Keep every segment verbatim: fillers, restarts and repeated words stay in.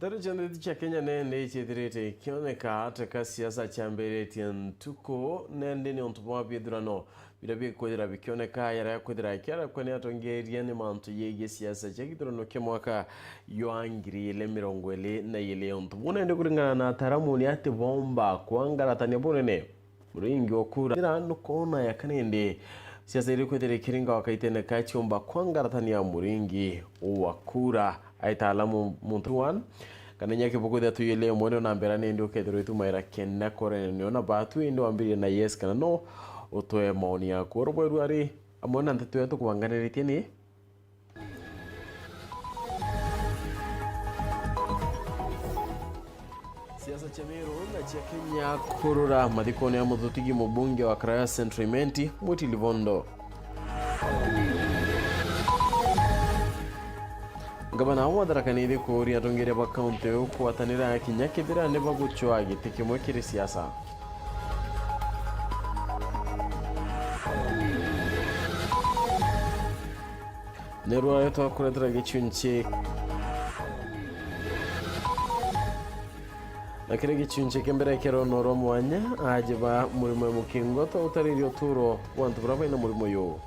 Tari cionthe cia Kenya nende iciithirite ikioneka ati ka siasa ciambiritie ntuku, nende ni untu bwa bithurano biria bikwithira bikioneka yara kwithira ikiara kwene atongeria ni mantu yegie siasa cia githurano kia mwaka jwa ngiri ili mirongo ili na ili. Untu buu nende kuringana na ataaramu ni ati bomba kwangaratania bunene muringi wa kura. Ira nukwona ya kanindi siasa iri kwithira ikiringa wakaitene ka ciumba kwangaratania muringi wa kura. Aitaalamu muntu one kana inya kibuku thia tuyile mwene na mbera nindi ukethirwa itumaira kenda korene niona batu indi wambirie na yes kana no. Utwe maoni yaku urubweru ari amwe na nteto yetu kubanganiritie ni Siasa cia Meru na cia Kenya kurura mathikone ya muthutigi mubunge wa Karaya Central Imenti, Mwiti Livondo. Ngavana wa Tharaka Nithi kuuria atongeria ba kaunti iu kwatanira kinya kethira ni bagucwa giti kimwe kiri siasa. Ni rwayo twakuretera gicunci. Na kiri gicunci kia mbere kia rono rwa mwanya, aji ba murimo ya mukingo twautaririe uturo bwa antu baria baina murimo uyu.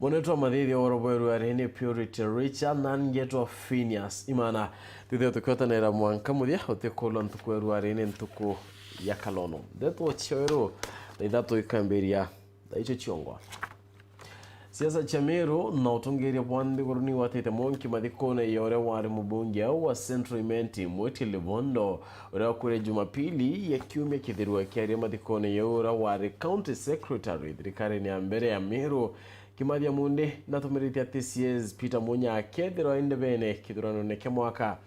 Munetwa mathithia oro bweru ari ni Purity Richard na ngetwa Phineas Imana. Twithia tukiotanira mwanka muthia utikulwa ntuku eru ari ni ntuku ya kalono. Ndeto cia weru thaa ithatu ikambiria thaa icio ciongwa. Siasa cia Meru na utongeria bwa nthiguru ni watite monki mathikone ya uria wari mubunge au wa Central Imenti, Mwiti Livondo, uria wakuire Jumapili ya kiumia kithiru akiaria mathikone ya uria wari County Secretary thirikarine ya mbere ya Meru, Kimathi Amunde, natumiritie ati C S Peter Munya akethirwa indebene kithuranone kia mwaka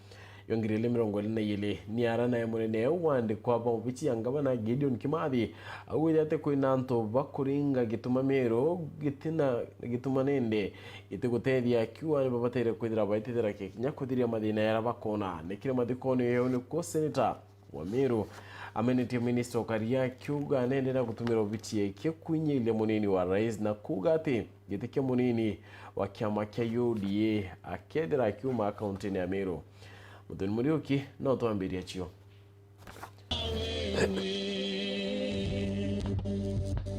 jwa ngiri ili mirongo ili na ili. Ni ara nae munene wa andikwa ba obici ya ngavana Gideon Kimathi augite ati kwina antu bakuringa gituma Meru gitina gituma nindi gitigutethia, akiuga ni babateire kwithira baitithira kinya kuthiria mathina yara bakona. Ni kiri mathikone yao nikuo Senator wa Meru amenetie minista Okaria akiuga nende na gutumira obici yake kwinyiiria munini wa rais na kuuga ati giti kia munini wa kiama kia U D A akethira akiuma kauntini ya Meru. Muthoni Muriuki no twambiria cio.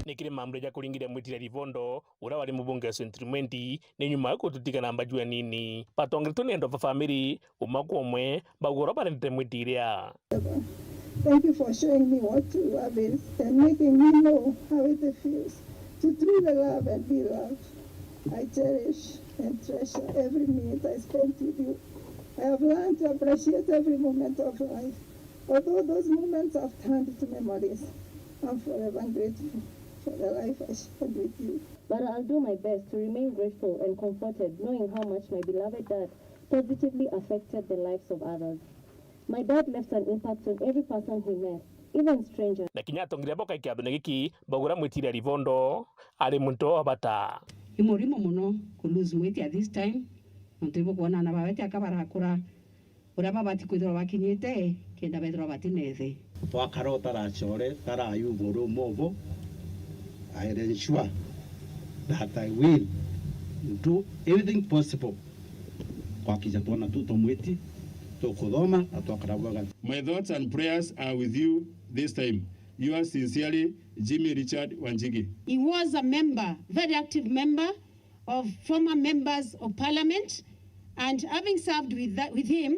Ni kiri mambura ja kuringiria Mwitire Livondo, uria wari mubunge wa Central Imenti, ni nyuma ya gututiga na mbaju anini. Batongeretwe ni antu ba famiri, umwe kwa umwe, bauga uria barendete mwitiria. Thank you for showing me what true love is and making me know how it feels to truly love and be loved. I cherish and treasure every minute I spent with you. I have learned to appreciate every moment of life. Although those moments have turned to memories, I'm forever grateful for the life I shared with you. But I'll do my best to remain grateful and comforted knowing how much my beloved dad positively affected the lives of others. My dad left an impact on every person he met, even strangers. Na kinya atongeria boka kiathone giki, baugura mwitiria Livondo ari muntu wa bata. Ni murimo muno ku lose mwiti at this time, nontu ibukwona ana bawe ti aka barakura uria babati kwithirwa bakinyite kenda bethirwa batinethe. Twakara utaracore, tarayuga uri umobo, I ensure that I will do everything possible kwakija twona tu tumwiti tukuthoma na twakara bwega. My thoughts and prayers are with you this time. Yours sincerely, Jimmy Richard Wanjigi. He was a member, very active member of former members of parliament, and having served with, that, with him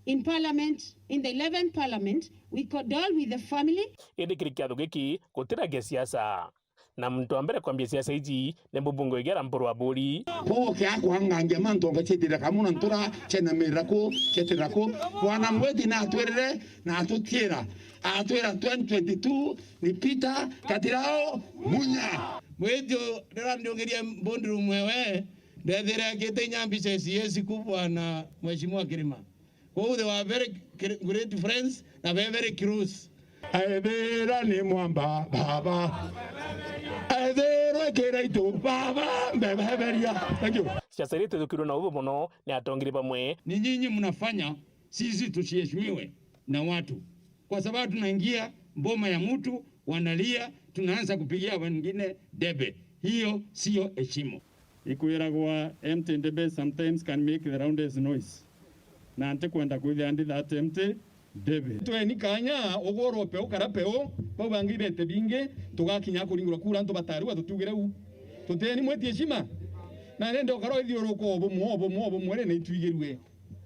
in parliament, in the eleventh parliament, we condole with the family. Indi kiri kiatho giki gutiragia siasa. Na muntu wa mbere kwambia siasa iji ni mubunge wigera Mpuru wa Buri. Kogo kia kwangangia mantu onga cietira kamuna ntura, cienamirira ku, cietira ku. Bwana Mweti na atwirire na atutiira. Atwira twenty twenty-two ni Peter Katirao Munya. Mweti riria ndiungirie boardroom ewe, ndethire akite inya mbica cia siku bwana Mheshimiwa Kirima. Kwou they were very gr-, great friends na be very close. Ethira ni mwamba baba. Ethirwe kiraitu baba mbebeberia. Thank you. Siasa iria itithukirwe na uthu muno ni atongeria bamwe. Ni nyinyi mnafanya sisi tusiheshimiwe. na watu, kwa sababu tunaingia boma ya mtu, wanalia, tunaanza kupigia wengine debe. Hiyo sio heshima. Ikwiragwa, empty debe sometimes can make the loudest noise. Na ntikwenda kwithira ndi that empty debe. Tweni kanya, ugurwe peu kara peu, bau bangi bete bingi, tugakinya kuringirwa kura antu batarua tutugire u. Tuteni mweti heshima. Na rende ukara ithiuruka o bumwe, o bumwe, o bumwe, ri na itwigirue.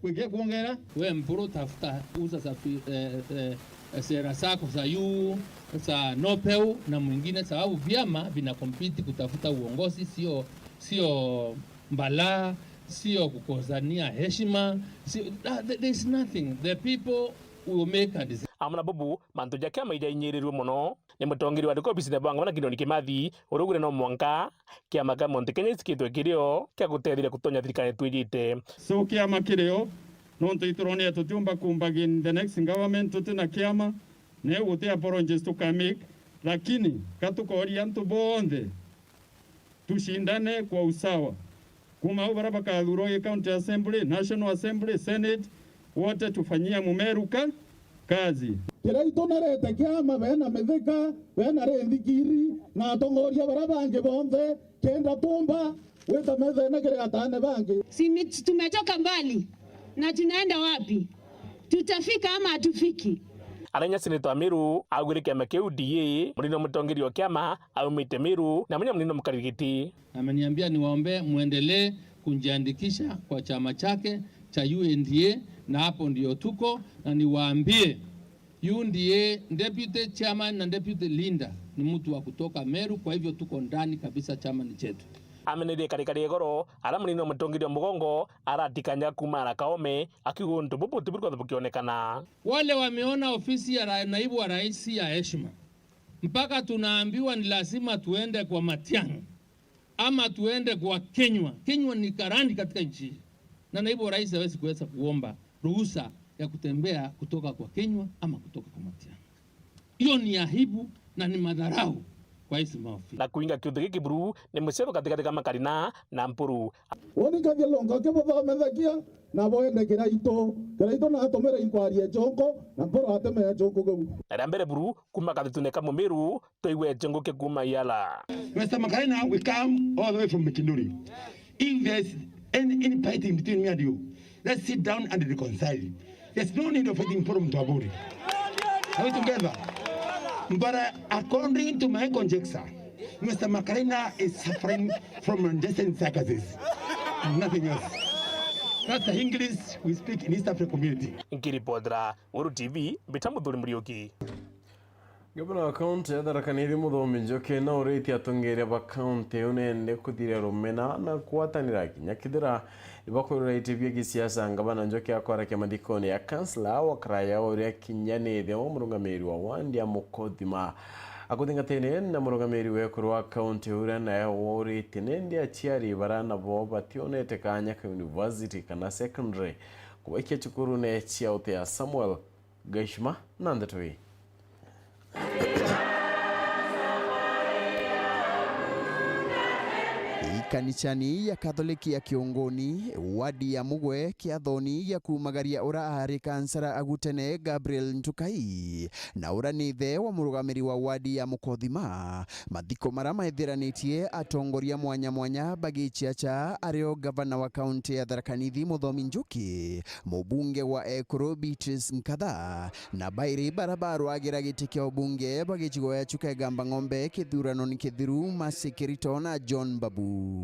Wige kwongera. We Mpuru, tafuta, uza safi-, eh, eh, sera zako za yu, za nopeu na mwingine, sababu vyama vina compete kutafuta uongozi, sio, sio mbala, sio kukosania heshima, sio, ah, there is nothing. The people will make a decision. Amwe na bubu, mantu ja kiama ijainyiririrwe mono ni mutongeria wa ndiko obisine bwa ngavana Gideon Kimathi, urugure no mwanka kiama kia Mount Kenya isikitwe kirio kia guteethira gutonya thirikari twijite. So kiama kirio, nontu ituronire tutiumba kumba in the next government tuti na kiama, na iu guti apologies tuka make, lakini ka tukoria antu bonthe tushindane kwa usawa. Kuma au baria bakathurwa i County Assembly, National Assembly, Senate, wote tufanyia Mumeru ka-, kazi. Kiraitu narete kiama, bena Mithika, bena Rithikiri, na atongoria baria bangi bonthe, kenda tumba gwita methene kiri atane bangi. Si mi-, tumetoka mbali na tunaenda wapi? Tutafika ama hatufiki? Arenya seneta wa Meru augire kiama kia U D A, munini wa mutongeria wa kiama aumite Meru, na munya munini wa mukarigiti. Ameniambia niwaombe muendelee kujiandikisha kwa chama chake cha U N D A, na hapo ndio tuko, na niwaambie, U N D A deputy chairman na deputy leader ni mtu wa kutoka Meru, kwa hivyo tuko ndani kabisa, chama ni chetu. Amenerie karikari igoro, ara munini wa mutongeria wa mugongo aratikanya kuuma ara Kaome, akiuga untu bubu tiburi kwatha bukionekana. Wale wameona ofisi ya ra-, naibu wa rais ya heshima, mpaka tunaambiwa ni lazima tuende kwa Matiang'i ama tuende kwa Kinyua. Kinyua ni karani katika nchi hii, na naibu wa rais hawezi kuweza kuomba ruhusa ya kutembea kutoka kwa Kinyua ama kutoka kwa Matiang'i. Hiyo ni aibu na ni madharau kwa hizi maofisi. Na kuinga kiutu giki buru ni mucero katikati ka Makarina na Mpuru. Woni kathia longa kibuthomethagia, na boende Kiraitu. Kiraitu natumire inkwaria chonko, na Mpuru atemea chonko gau. Na ria mbere buru, kuma kathitune ka Mumiru, twaigwe chonko kia kuma Yala. Mister Makarina, we come all the way from Mikinduri. If there's any, any fighting between me and you, let's sit down and reconcile. There's no need of fighting problem to Aburi. Are we together? But, uh, according to my conjecture, Mister Makarina is suffering from intestine cirrhosis. Nothing else. That's the English we speak in East African community. Nkiripotera Weru T V, mbita Muthuri Muriuki. Ngavana wa kaunti ya Tharaka Nithi Muthomi Njuki nauritie atongeria ba kaunti iu nende kuthiria rumena na kugwatanira kinya kethira ibakwirira iti bia gisiasa. Ngavana Njuki akwarakia mathikone ya kansila wa Karaya uria kinya ni ithe wa murungamiri wa wandi ya Mukothima. Akuthingatene na murungamiri wa ekuru wa kaunti uria nae wauritie nende aciari bara nabo bationete kanya ka university kana secondary kubaikia cukurune cia Utea Samuel Gaishima na ndeto ii. Ikanicani ya Katholiki ya Kiunguni, wadi ya Mugwe, kiathoni gia kumagaria ura ari kansara agutene Gabriel Ntukai, na ura ni ithe wa murugamiri wa wadi ya Mukothima, mathiko mara maithiranitie atongoria mwanya mwanya bagichiacha, ario gavana wa kaunti ya Tharaka Nithi Muthomi Njuki, mubunge wa Ekuru Beatrice Nkatha, na bairi bara barwagira giti kia ubunge bwa gicigo ya Chuka Igamba Ng'ombe kithuranoni kithiru, Mercy Kirito na John Mbabu.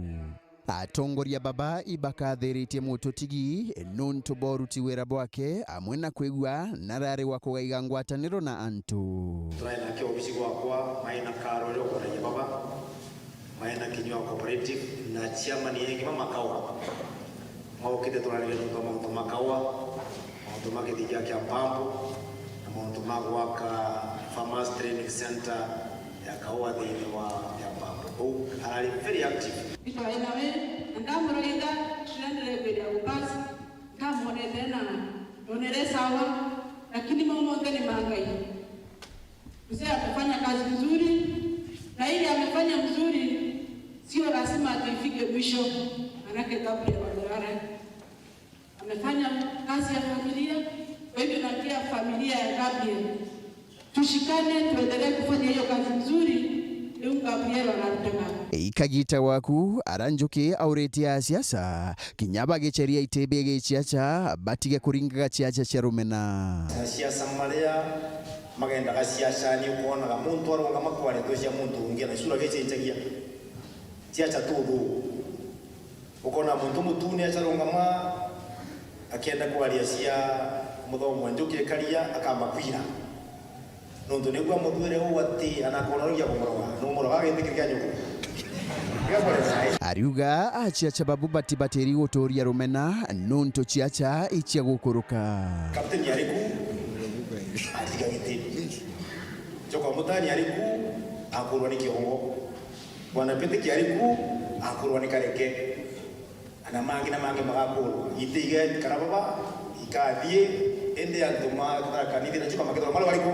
Atongoria baba ibakathiritie mututigi nuntu bwa uruti wira bwake, amwe na kwigua narari wa kugaiga ngwataniro na antu. Turai nake obisi gwakwa, mai na karo ria ukwaragia baba. Maina Kinyua Cooperative na chairman yengi ma Makawa. Maukite turarire nuntu mauntu ma Kawa, mauntu ma kithigia kia mpampu, na mauntu ma gwaka Farmers Training Center ya Kawa thiini wa ya mpampu. Kou arari very active. Itwae nawe, na ndamuraitha, turendelee kwithira gupasi, nkamwonete na ndonere sawa, lakini mau monthe ni ma Ngai. Mzee amefanya kazi nzuri, na ile amefanya mzuri, sio lazima ati ifike mwisho, manake kabla ya Mathare. Amefanya kazi ya familia, kwa hivyo Tunatia familia ya Gabriel. Tushikane, tuendelee kufanya hiyo kazi nzuri, riu Gabriel anarutaga. Ikagita waku, ara Njuki auritie asiasa, kinya bagicheria itibi giciacha, batige kuringaga ciacha cia rumena. Asiasa maria magendaga ciacha, ni ukwonaga muntu arungama kwaria ntu cia muntu ungi, na icura gicenjagia. Ciacha tuthu. Ukona muntu mutune acarungama, akienda kwaria cia muthomo Njuki ekaria, akamba kwira. Nontu nigua mutwire uu ati, ana akona rugia kumuroga, numuroga agitikiria nyuku. Tiga kore sai. Ariuga aciacha babu batibatiri guturia rumena, nontu ciacha icia gukuruka. Kapteni ari ku, atiga giti. Njoka mutani ari ku, akurwa ni kiongo. Bwana Peteki ari ku, akurwa ni kareke. Ana mangi na mangi magakurwa. Iti igenkara baba, ikathie, indi antu ma Tharaka Nithi na Chuka makethirwa mari bariku?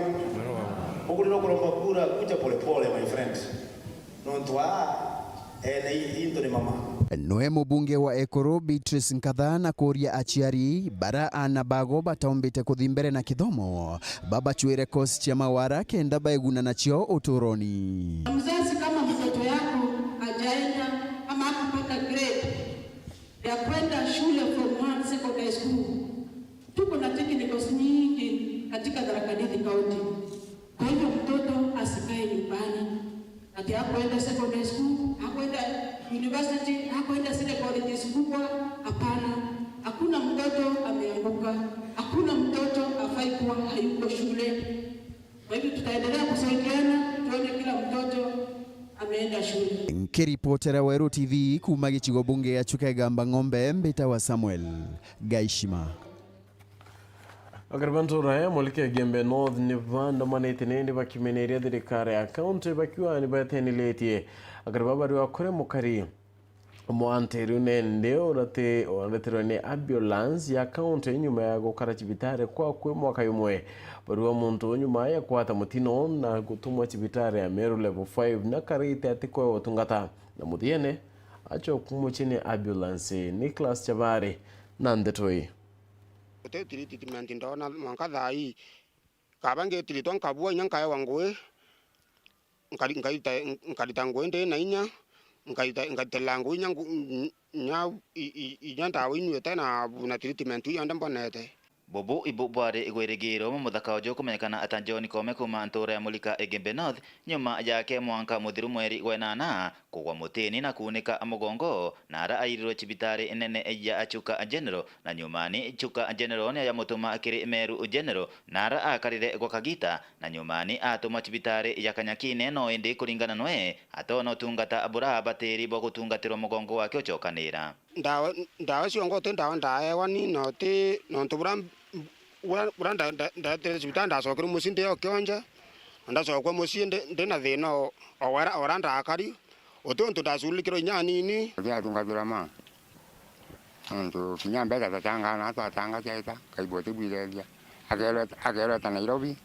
Ukurira kuromba kura, kuja pole pole, my friend. Nontu aa, ene i-, into ni mama. Nwe mubunge wa Ekuru, Beatrice Nkatha, na kuria aciari bara ana bago bataumbite kuthi mbere na kithomo, babacwire kosi cia mawara kenda baiguna nacio uturoni. Mzazi, kama mtoto yako hajaenda ama hakupata grade ya kwenda shule form one secondary school, tuko na technicals nyingi katika Tharaka Nithi County. Kwa hivyo mtoto asikae nyumbani. Ati hakwenda secondary school, hakwenda university, hakwenda zile colleges kubwa, hapana. Hakuna mtoto ameanguka, hakuna mtoto afai kuwa hayuko shule. Kwa hivyo tutaendelea kusaidiana, tuone kila mtoto ameenda shule. Nkiripotera Weru T V kuuma gicigo bunge ya Chuka Igamba Ng'ombe, mbitawa Samuel Gaishima. Akari ba ntura ya Mulika Igembe North ni bandamanite nindi bakiuminiria thirikari ya kaunti bakiuga ni betenilitie akari ba bari wa kuria mukari. Mwanti riu nindi urati-, uratirwe ni ambulance ya kaunti nyuma ya gukara cibitari kwa akui mwaka jumwe. Bari wa muntu nyuma ya kwata mutino na gutumwa cibitari ya Meru Level five na karite atikwewa utungata. Na muthiene, acoku mucii ni ambulance. Nicholas Chabari na ndeto ii. Guti treatment ndona mwanka thaa ii. Kaba ngitiritwa nkabua inya nkaewa ngui, nkari-, nkaita, nkarita ngui ndi na inya, nkaita, nkaitira ngui inya ngu-, inya, i-, i-, inya ndawa inyuite na buna treatment iu yonthe mbonete. Bubu ibu bwari gwirigiro bwa muthaka uju kumenyekana ata John Koome kuuma ntura ya Mulika Igembe North, nyuma yake mwanka muthiru mweri wa inana kugwa mutini na kuunika mugongo, na ara airirwe cibitari inene ya Chuka General, na nyumani Chuka General ni yamutuma kiri Meru General, na ara akarire gwa kagita, na nyumani atumwa cibitari ya Kanyakine, no indi kuringana nwe, atona utungata bura abatiri bwa gutungatirwa mugongo wake ucokanira. Ndawa, ndawa ciongo ti ndawa ndaewa ni, no ti nontu bura, bura, bura nda-, nda-, ndaetire cibitari, ndacokire mucii ndi o kionje, na ndacokua mucii ndi, ndi na thina o, o wera, o wera ndakari, uti untu ndaculikirwe inya anini. Ndiatungatirwa ma, nontu kinya mbeca tatanga na twatanga ciaita, Ngai bwoti bwirethia. Akereta, akereta Nairobi,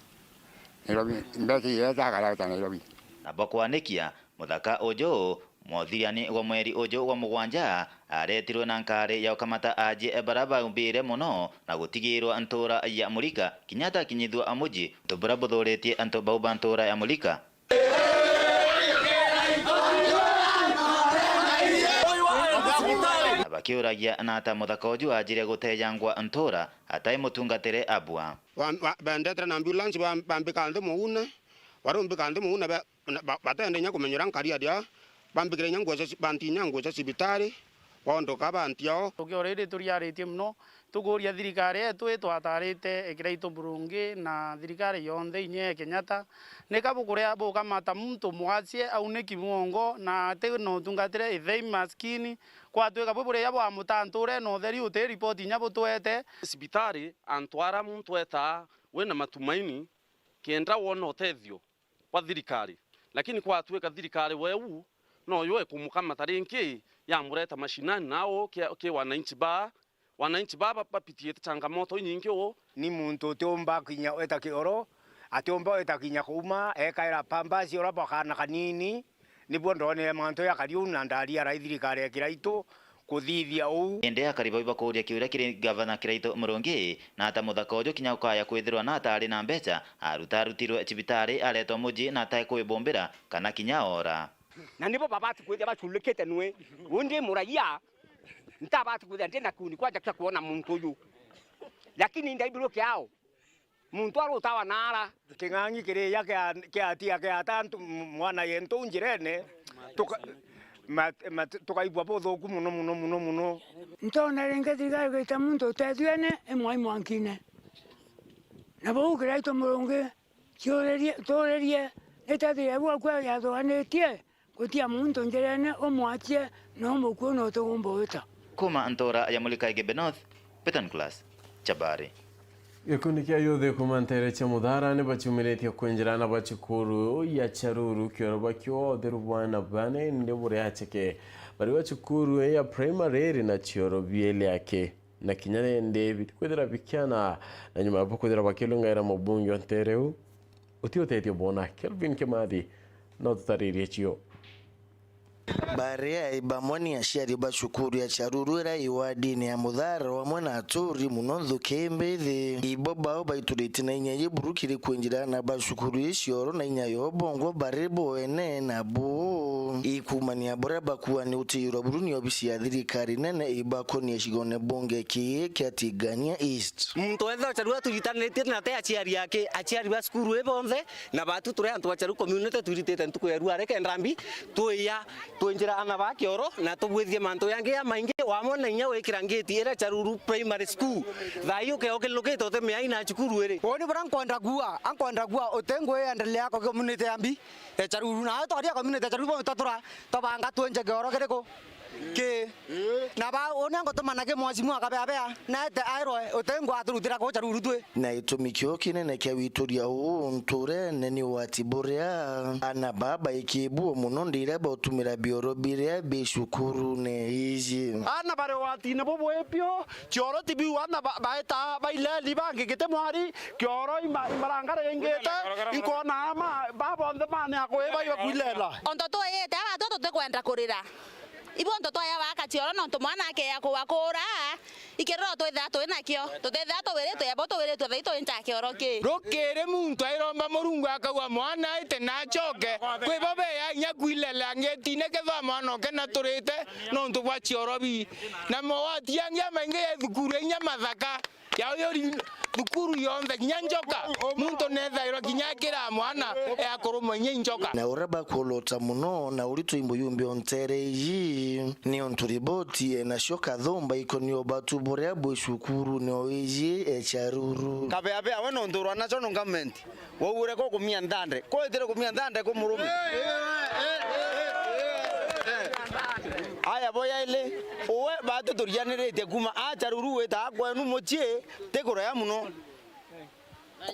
Nairobi, mbeca ireta akareta Nairobi. Na bwa kwanikia, muthaka uju, mwothiriani gwa mweri uju gwa mugwanja, aretirwe na nkari ya ukamata aajie bara baumbire mono na gutigirwa ntura ya Mulika, kinya atakinyithua muji, untu buria buthuritie antu bau ba ntura ya Mulika. Na bakiuragia na ata muthaka uju aajire gutejangwa ntura atai mutungatire abua. Ba-, ba-, bandetera na ambulance, ba-, bambika nthi muune, barumbika nthi muune, ba-, na ba-, batenda inya kumenya uria nkari aria, bambikire inya nguo cia ci-, bantinya nguo cia cibitari, baondoka bantia o. Tukiora iri turiaritie mono, tukuria thirikari yetu itwatarite ikira itu burungi na thirikari yonthe inya ya Kenyatta, nika bukuria bukamata muntu mwacie auniki mugongo na ati na utungatire ithei maskini, kwatwika bwi buria bwa mutanture na utheri uti ripoti inya butwete. Cibitari, antu ara muntu etaa wina matumaini kenda wona utethio bwa thirikari, lakini kwatwika thirikari weu noyo ikumukamata ringi, yamureta mashinani nao ki, ki wananchi ba, wananchi ba, ba, bapitiite changamoto inyingi uu. Ni muntu utiumba kinya weta kioro, atiumba weta kinya kuuma, ekaira pambasi uria bwa kaana kanini, nibuo ndonire mantu jakari uu na ndaria rai thirikari ekira itu, kuthithia uu. Indi akari bau ibakuuria kiuria kiri Gavana Kiraitu Murungi, na ata muthaka uju kinya ukaya kwithirwa na ata ari na mbeca, aruta arutirwe cibitari, aretwa muji na atae kwibumbira kana kinya ora. Na nibo babati kwithia baculikite nwe, undi muraia, ntabati kwithia ndi na kuni kwanja kia kwona muntu uyu. Lakini ndaimbirwe kiao, muntu arutawa naara. King'ang'i kiria kia, kiatia kiata antu, m-, mwana yentu njirene, tuka-, ma-, ma-, tukaigua buthuku muno, muno, muno, muno. Ntona ringi thirikari gwita muntu utethio ene imwai mwankine. Na bau Kiraitu Murungi, ciuririe, tuuririe, ni tethire bwakwa yathuganitie, gutia muntu njirene umwachie, na umukue na utugumba wita. Kuma ntura ya Mulikaigembe North, Peter Nicholas, Chabari. Gikundi kia youth kuma ntere cia Muthara ni bachumiritie kwinjira na ba cukuru ya Charuru kioro bakio utheru bwana bane ndi buri acheke. Bari ba cukuru ya primary iri na cioro bieli ake. Na kinya rindi bitikwithira bikiana, na nyuma ya bo kwithira bakilungaira mubunge wa ntere u, uti utethio bona. Kelvin Kimathi no tutaririe cio. Baria bamwe ni aciari ba cukuru ya Charuru ira i wadini ya Muthara, amwe na aturi muno nthuki mbithi. Ibo bao baituritie na inya yiburu kiri kwinjira na ba cukuru icioro na inya yo bongwa bari boene nabo. Ikumania buria bakuani utiirwa buru ni obisi ya thirikari nene ibakonie gicigone bunge kii kia Tigania East. Muntu wethe ucaru aturitanitie na te aciari ake, aciari ba cukuru i bonthe, na batu turi antu bacaru community twiritite ntuku ya ruare kenda mbi, twiya, twinjira ana ba kioro, na tubwithie mantu yangi ya maingi, wamwe na inya wikira ngiti ira Charuru Primary School. Thaa ii ukeokilukite utimiai na cukuru iri. Uuni buria nkwenda kuuga, ankwenda kuuga uti ngui endelea kwa community ya mbi. E Charuru, na twaria community ya Charuru, bo tatura, tobanga twenje kioro kiriku? Ki? Na ba, uni angotumana ki mwasimwa Kabeabea, na ete airwe, uti ngwa aturutira ku Charuru twi. Na itumi kio kinene kia wituria uu nturene ni wati buria ana baba ikibuo muno ndira bautumira bioro biria bi cukurune iji. Ana bari watine bubwi biu, cioro ti biu ana ba-, baeta baileli bangi giti mwari, kioro ima-, imaranga ringite, inkona ama, ba bonthe mane akui baiba kwilela. Onto twiyite aba tu tutikwenda kurira. Ibu onto twaya baka cioro nontu mwana akeya kuwa kura, ikiriro twithira twi nakio, tutithira tuwiritwe, abo tuwiritwe thai twinja kioro ki. Rukiri muntu airomba Murungu akauga mwana aite na acoke, kwi bo beya inya kwilela ngetine kethwa mwana oke na turite nontu bwa cioro bi. Na mawati yangi amaingi ya thukuru inya mathaka. Ya uyu ri-, thukuru yonthe, kinya njoka, muntu nethairwa kinya akira mwana, e akurumwa inya injoka. Na uria bakuolota muno na uritu imbo yumbi o ntere iji, ni untu riboti enacio kathumba ikonio batu buria bwi cukuru ni o iji e Charuru. Kabeabea we nontu urwa nacio no government. Waugure ko kumia nthande. Ko itire kumia nthande ku murume. Aya bo yaili, uwe batu turianiritie kuma a Charuru wita kwenu mucii, ti kuraya muno.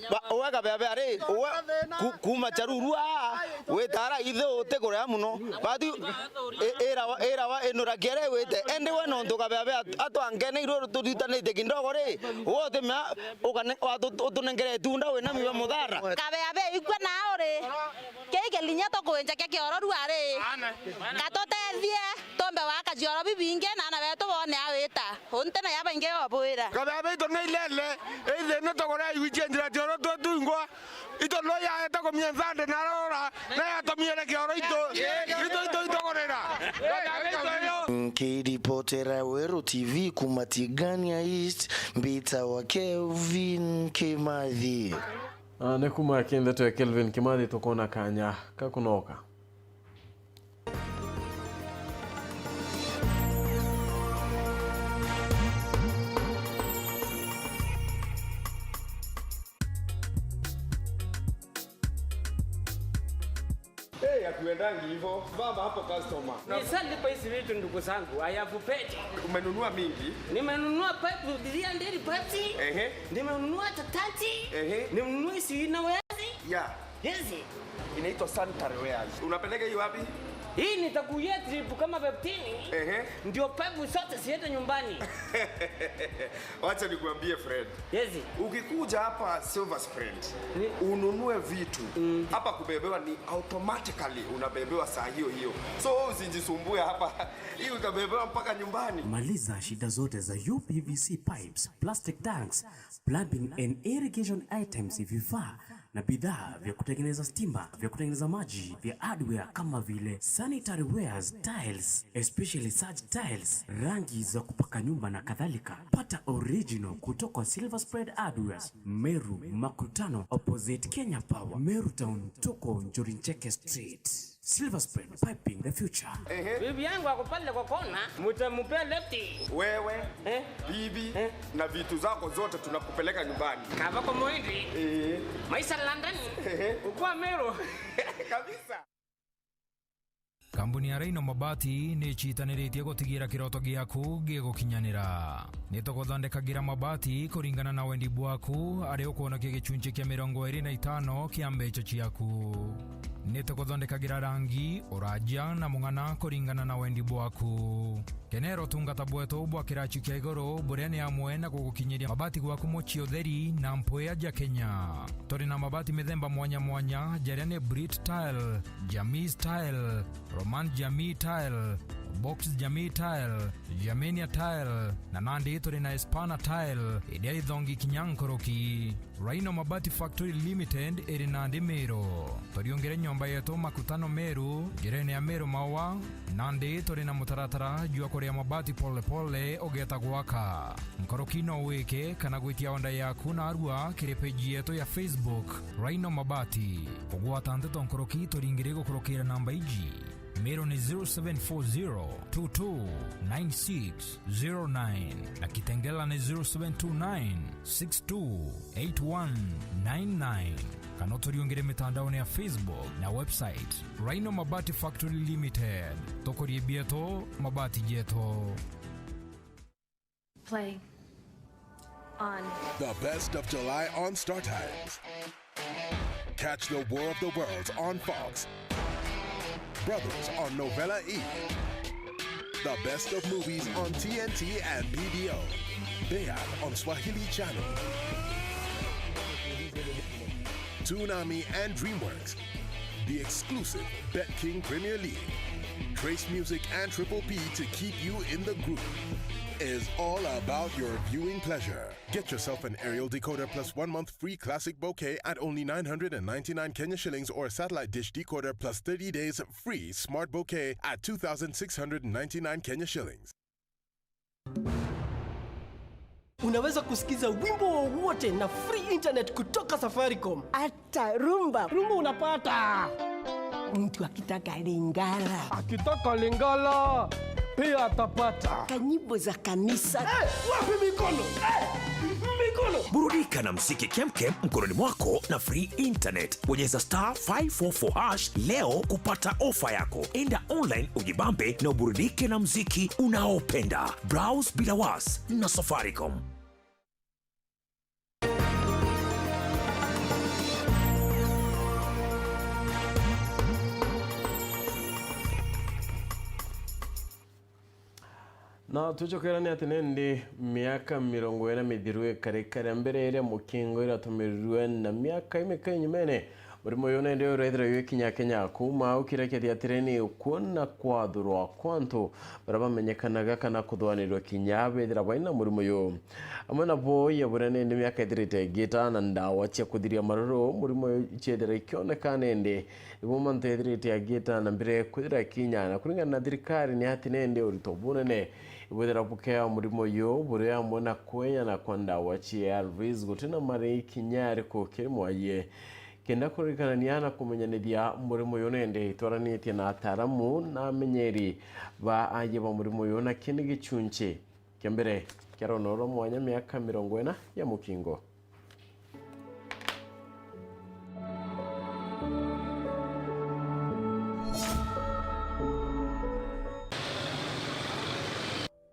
Ba-, uwe Kabeabea ri, uwe ku-, kuma Charuru aa, wita ara ithu ti kuraya muno. Batu i-, irawa, irawa inura kiere wite. Endi we nontu Kabeabea atwangeneirwe turitanite kindogo ri, uwe utimea ukane-, watu-, utunengere itunda wina miba muthara. Kabeabea ikua na uri. Kii kilinya tukwinja kia kioro ruari. Katutethie, tumbe waka cioro bibingi na ana betu bone awita. Unte na yabaingi obwira. Kabeabea itu ni ilele, ithina tugore iwichie njira cioro twetu ingwa. Itu no yaete kumia nthande na rora, na yatumire kioro itu. Itu, itu, itugurira. Kabeabea itu yo. Nkiripotera Weru T V kuma Tigania East, mbitawa Kelvin Kimathi. Ah, ni kuma kindeto ya Kelvin Kimathi, tukona kanya ka kunoka. Hey, akuendangi hivyo. Baba hapo customer. Nishalipa hizi vitu, ndugu zangu. I have paid. Umenunua mingi? Nimenunua Pepsi, three hundred Pepsi. Ehe. Nimenunua tatati. Ehe. Nimenunua hizi inawezi. Yeah. Hizi. Inaitwa sanitary wares. Unapeleka hiyo wapi? Hii nitakuia trip kama fifteen, ehe, ndio pipe zote ziende nyumbani. Wacha nikuambie, friend. Yes. Ukikuja hapa Silver Spring, ni- ununue vitu, mm, hapa kubebewa ni automatically unabebewa saa hiyo hiyo. So wewe usijisumbue hapa. Hii utabebewa mpaka nyumbani. Maliza shida zote za U P V C pipes, plastic tanks, plumbing and irrigation items, vifaa na bidhaa vya kutengeneza stima, vya kutengeneza maji, vya hardware kama vile sanitary wares, tiles, especially such tiles, rangi za kupaka nyumba na kadhalika. Pata original kutoka Silver Spread Hardwares, Meru Makutano, opposite Kenya Power, Meru Town, tuko Njuri Ncheke Street. Silver Spread, piping the future. Ehe. Bibi yangu ako pale kwa kona, mtampea lefti. Wewe, eh, bibi, eh, na vitu zako zote tunakupeleka nyumbani. Kava kwa Moindi. Eh. Maisha London. Ehe. Ukwa Meru. Kabisa. Kambuni ya Rhino Mabati ni icitaniritie gutigira kiroto giaku gigukinyanira. Ni tuguthondekagira mabati kuringana na wendi bwaku, ari ukwonokia gicunci kia mirongo iri na itano kia mbeca ciaku. Ni tuguthondekagira rangi, uraja na mung'ana kuringana na wendi bwaku. Kenera utungata bwetu bwa kiraci kia iguru, buria ni amwe na gugukinyiria mabati gwaku mucii utheri na mpwia ja Kenya. Turi na mabati mithemba mwanya mwanya, jaria ni Brit Tile, Jamii Style, Roman Jamii Tile, Box Jamii Tile, Germania Tile, na nandi turi na Espana Tile, iria ithongi kinya nkuruki. Rhino Mabati Factory Limited iri nandi Meru. Turiungire nyomba yetu Makutano Meru, njirene ya Meru Maua, nandi turi na mutaratara jwa kuria mabati pole pole ugeeta gwaka. Nkuruki no wike kana gwitia onda yaku narua kiri page yetu ya Facebook, Rhino Mabati. Kugwata nteto nkuruki turingire gukurukira namba iji. Meru ni zero seven four zero two two nine six zero nine na Kitengela ni zero seven two nine six two eight one nine nine. Kana uturiungire mitandaone ya Facebook na website, Rhino Mabati Factory Limited. Tukurie bietu, mabati jetu. Play on. The best of July on Star Times. Catch the War of the Worlds on Fox. Brothers on Novela E. The best of movies on T N T and B B O. Bayern on Swahili Channel. Toonami and DreamWorks. The exclusive BetKing Premier League. Trace Music and Triple P to keep you in the groove. Is all about your viewing pleasure. Get yourself an aerial decoder plus one month free classic bouquet at only nine hundred and ninety-nine Kenya shillings or a satellite dish decoder plus thirty days free smart bouquet at two thousand six hundred and ninety-nine Kenya shillings. Unaweza kusikiza wimbo wowote na free internet kutoka Safaricom. Hata rumba. Rumba unapata. Mtu akitaka Lingala. Akitaka Lingala, pia atapata. Kanyimbo za kanisa. Eh, wapi mikono? Eh, mikono. Burudika na mziki kemkem mkononi mwako na free internet. Bonyeza star five four four hash leo kupata ofa yako. Enda online ujibambe na uburudike na mziki unaopenda. Browse bila was na Safaricom. Na tucokerane ati nindi miaka mirongo ina mithiru ikari karia mbere iria mukingo iratumirirwe na miaka imika inyumene, murimo uyu nindi urethirwa wikinya Kenya. Kuuma au kiria kiathia atiri ni ukuona kwathurwa kwa antu baria bamenyekanaga kana kuthwanirwa kinya bethira baina murimo uyu. Amwe nabo ya buria nindi miaka ithirite igita na ndawa cia kuthiria maruru, murimo uyu ciethira ikioneka nindi Nibo mantu ethirite agita na mbere kwithira kinya, na kuringana na thirikari ni ati nende urito bunene ibwithira bukea murimo uyu buri amwe na kweyana kwa ndawa cia A R Vs gutina marii kinya ariku kiri mwaie. Kenda kurikanania na kumenyanithia murimo uyu nende itwaranitie na ataaramu na amenyeri ba aye ba murimo uyu, na kindi gichunchi kia mbere kia rona rwa mwanya miaka mirongo ina ya mukingo.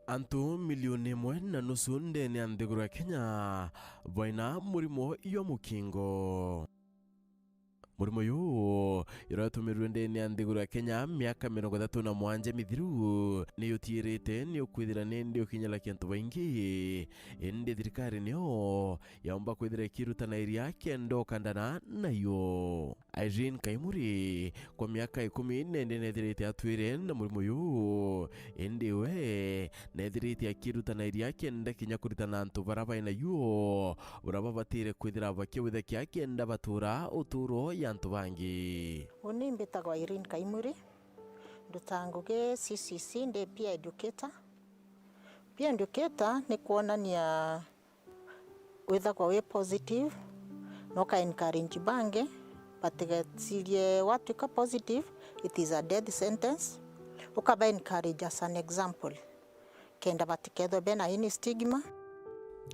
Antu milioni imwe na nusu ndene ya nthiguru ya Kenya baina murimo jwa mukingo. Murimo uyu, uria watumirwe ndene ya nthiguru ya Kenya miaka mirongo ithatu na mwanja mithiru, ni utiirite ni ukwithira nindi ukinyarakia antu baingi. Indi thirikari niyo yaumba kwithira ikirutanairia kenda ukandana nayo. Irene Kaimuri, kwa miaka ikumi nende nethirite atwire na murimo uyu, indi we nethirite akirutanairia kenda kinya kuritana antu bara bai nayo, bara babatire kwithira bakiwithakia kenda batura uturo ya antu bangi. Uni mbitagwa Irene Kaimuri, ndutaa ngugi C C C, ndi peer educator. Peer educator ni kwonania withagwa wi positive, na uka encourage bangi batigecirie watwika positive, it is a death sentence. Ukaba encourage as an example, kenda batikethwe bena any stigma.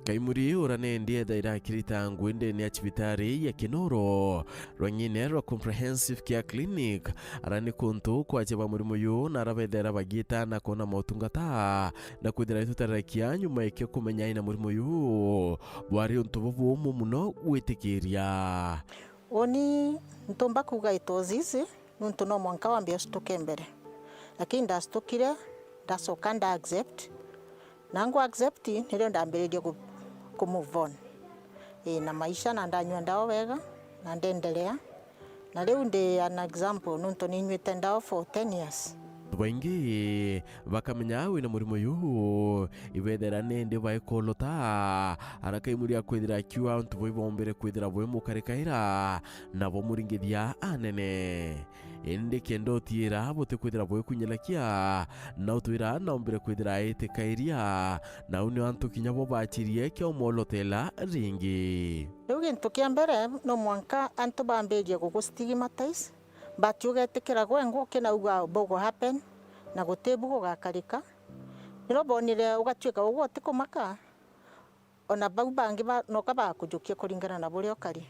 Kaimuri ura nendi ethaira akirita ngui ndene ya cibitari ya Kinoro, rwang'ine rwa Comprehensive Care Clinic, ara ni kuntu kwacia ba murimo uyu na ara bethera bagiita na kwona motungata, na kwithira itutarakia nyuma ikio kumenya ina murimo uyu, bwari untu bubumu muno gwitikiria. Uni ntumba kuuga it was easy, nuntu no mwanka wambe ustuke mbere. Lakini ndastukire, ndacoka nda accept. Na ngwa accept, nirio ndambiririe ku, ku move on. Ii, na maisha, na ndanyua ndawa wega, na ndendelea. Na riu ndi an example, nuntu ninywite ndawa for ten years. Baingi bakamenya wina murimo uyu, ibethera nindi baikolota, ara Kaimuri akwithira akiuga untu bui bombere kwithira bui mukarikaira, nabo muringithia anene. Indi kenda utiira butikwithira bwikunyarakia, na utwira na umbire kwithira aitikairia, na u ni antu kinya bo bachirie kiomolotela ringi. Riu gintu kia mbere, no mwanka antu bambirie gugustigmatize, but ugetikira gwe nguki na uga bugu happen, na guti bu gugakarika. Niro bonire ugatwika uguo utikumaka, ona bau bangi ba, noka bakujukia kuringana na buria ukari.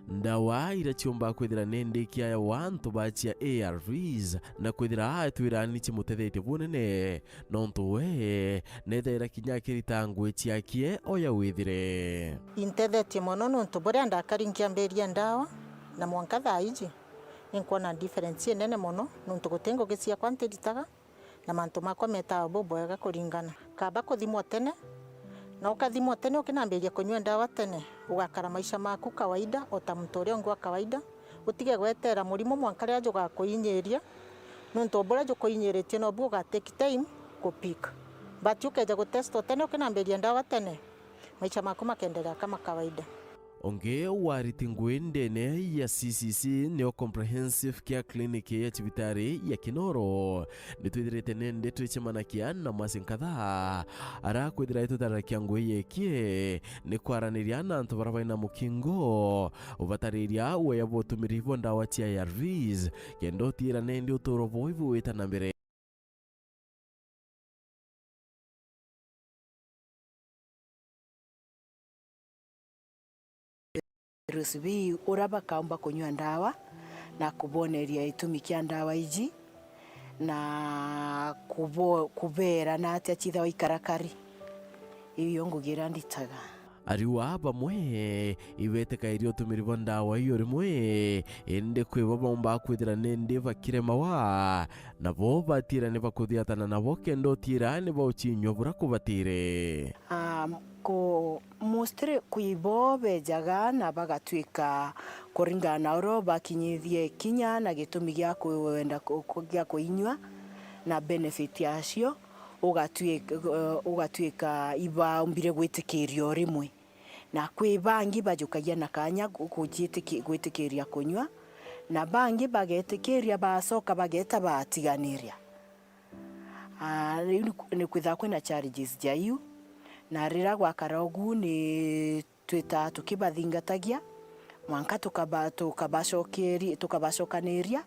Ndawa iria ciumba kwithira ni ndikia ya antu bachia A R Vs, na kwithira atwira ni cimutethetie bunene, nontu we nethaira kinya akirita ngui ciakie oya withire. Intethetie mono nontu buria ndakari nkiambiria ndawa, na mwanka thaa iji, ninkwona difference inene mono, nontu guti ngugi ciakwa ntiritaga, na mantu makwa metawa bubwega kuringana. Kaba kuthimwa tene, na ukathimwa tene ukinambiria kunyua ndawa tene, ugakara maisha maku kawaida, o ta muntu uria ungi wa kawaida, utige gwetera murimo mwanka riria jugakuinyiria, nontu buria jukuinyiritie nobu uga take time ku pick. But ukeja gutestwa tene ukinambiria ndawa tene, maisha maku makendelea kama kawaida. Ungi wariti ngui ndene ya C C C nio Comprehensive Care Clinic ya cibitari ya Kinoro. Nitwithirite nindi twicemanakia na macinkatha ara kwithira itutarakia ngui yekie ni kwaraniria na antu bara baina mukingo ubatariria weya bwa utumiri bwa ndawa cia A R Vs, kenda utiira nindi uturo bwao ibuwita na mbere. Rucibii uria bakaumba kunyua ndawa na kuboneria gitumi kia ndawa iji na kubo-, kubeera na atia cithawa ikarakari. Iu yo ngugi iria nditaga. Ariwa bamwe ibetikairia utumiri bwa ndawa iyo rimwe, indi kwi bo baumba kwithira nindi bakiremawa, nabo batiira ni bakuthiatana nabo kenda utiira ni baucinyua bura kubatire. Um, ku, mostly kwi bo bejaga na bagatwika kuringana na uria bakinyithie kinya na gitumi gia kwenda ku, ku, gia kuinyua na benefit yacio, ugatwika, ugatwika ibaumbire gwitikiria o rimwe. Na kwi bangi bajukagia na kanya gu-, kujitiki-, gwitikiria kunyua, na bangi bagetikiria bacoka bageta batiganiria. Ah, riu ni ku-, ni kwithaga kwina challenges ja iu, na riria gwakara ugu ni twitaga tukibathingatagia, mwanka tukaba-, tukabacokeri-, tukabacokaniria,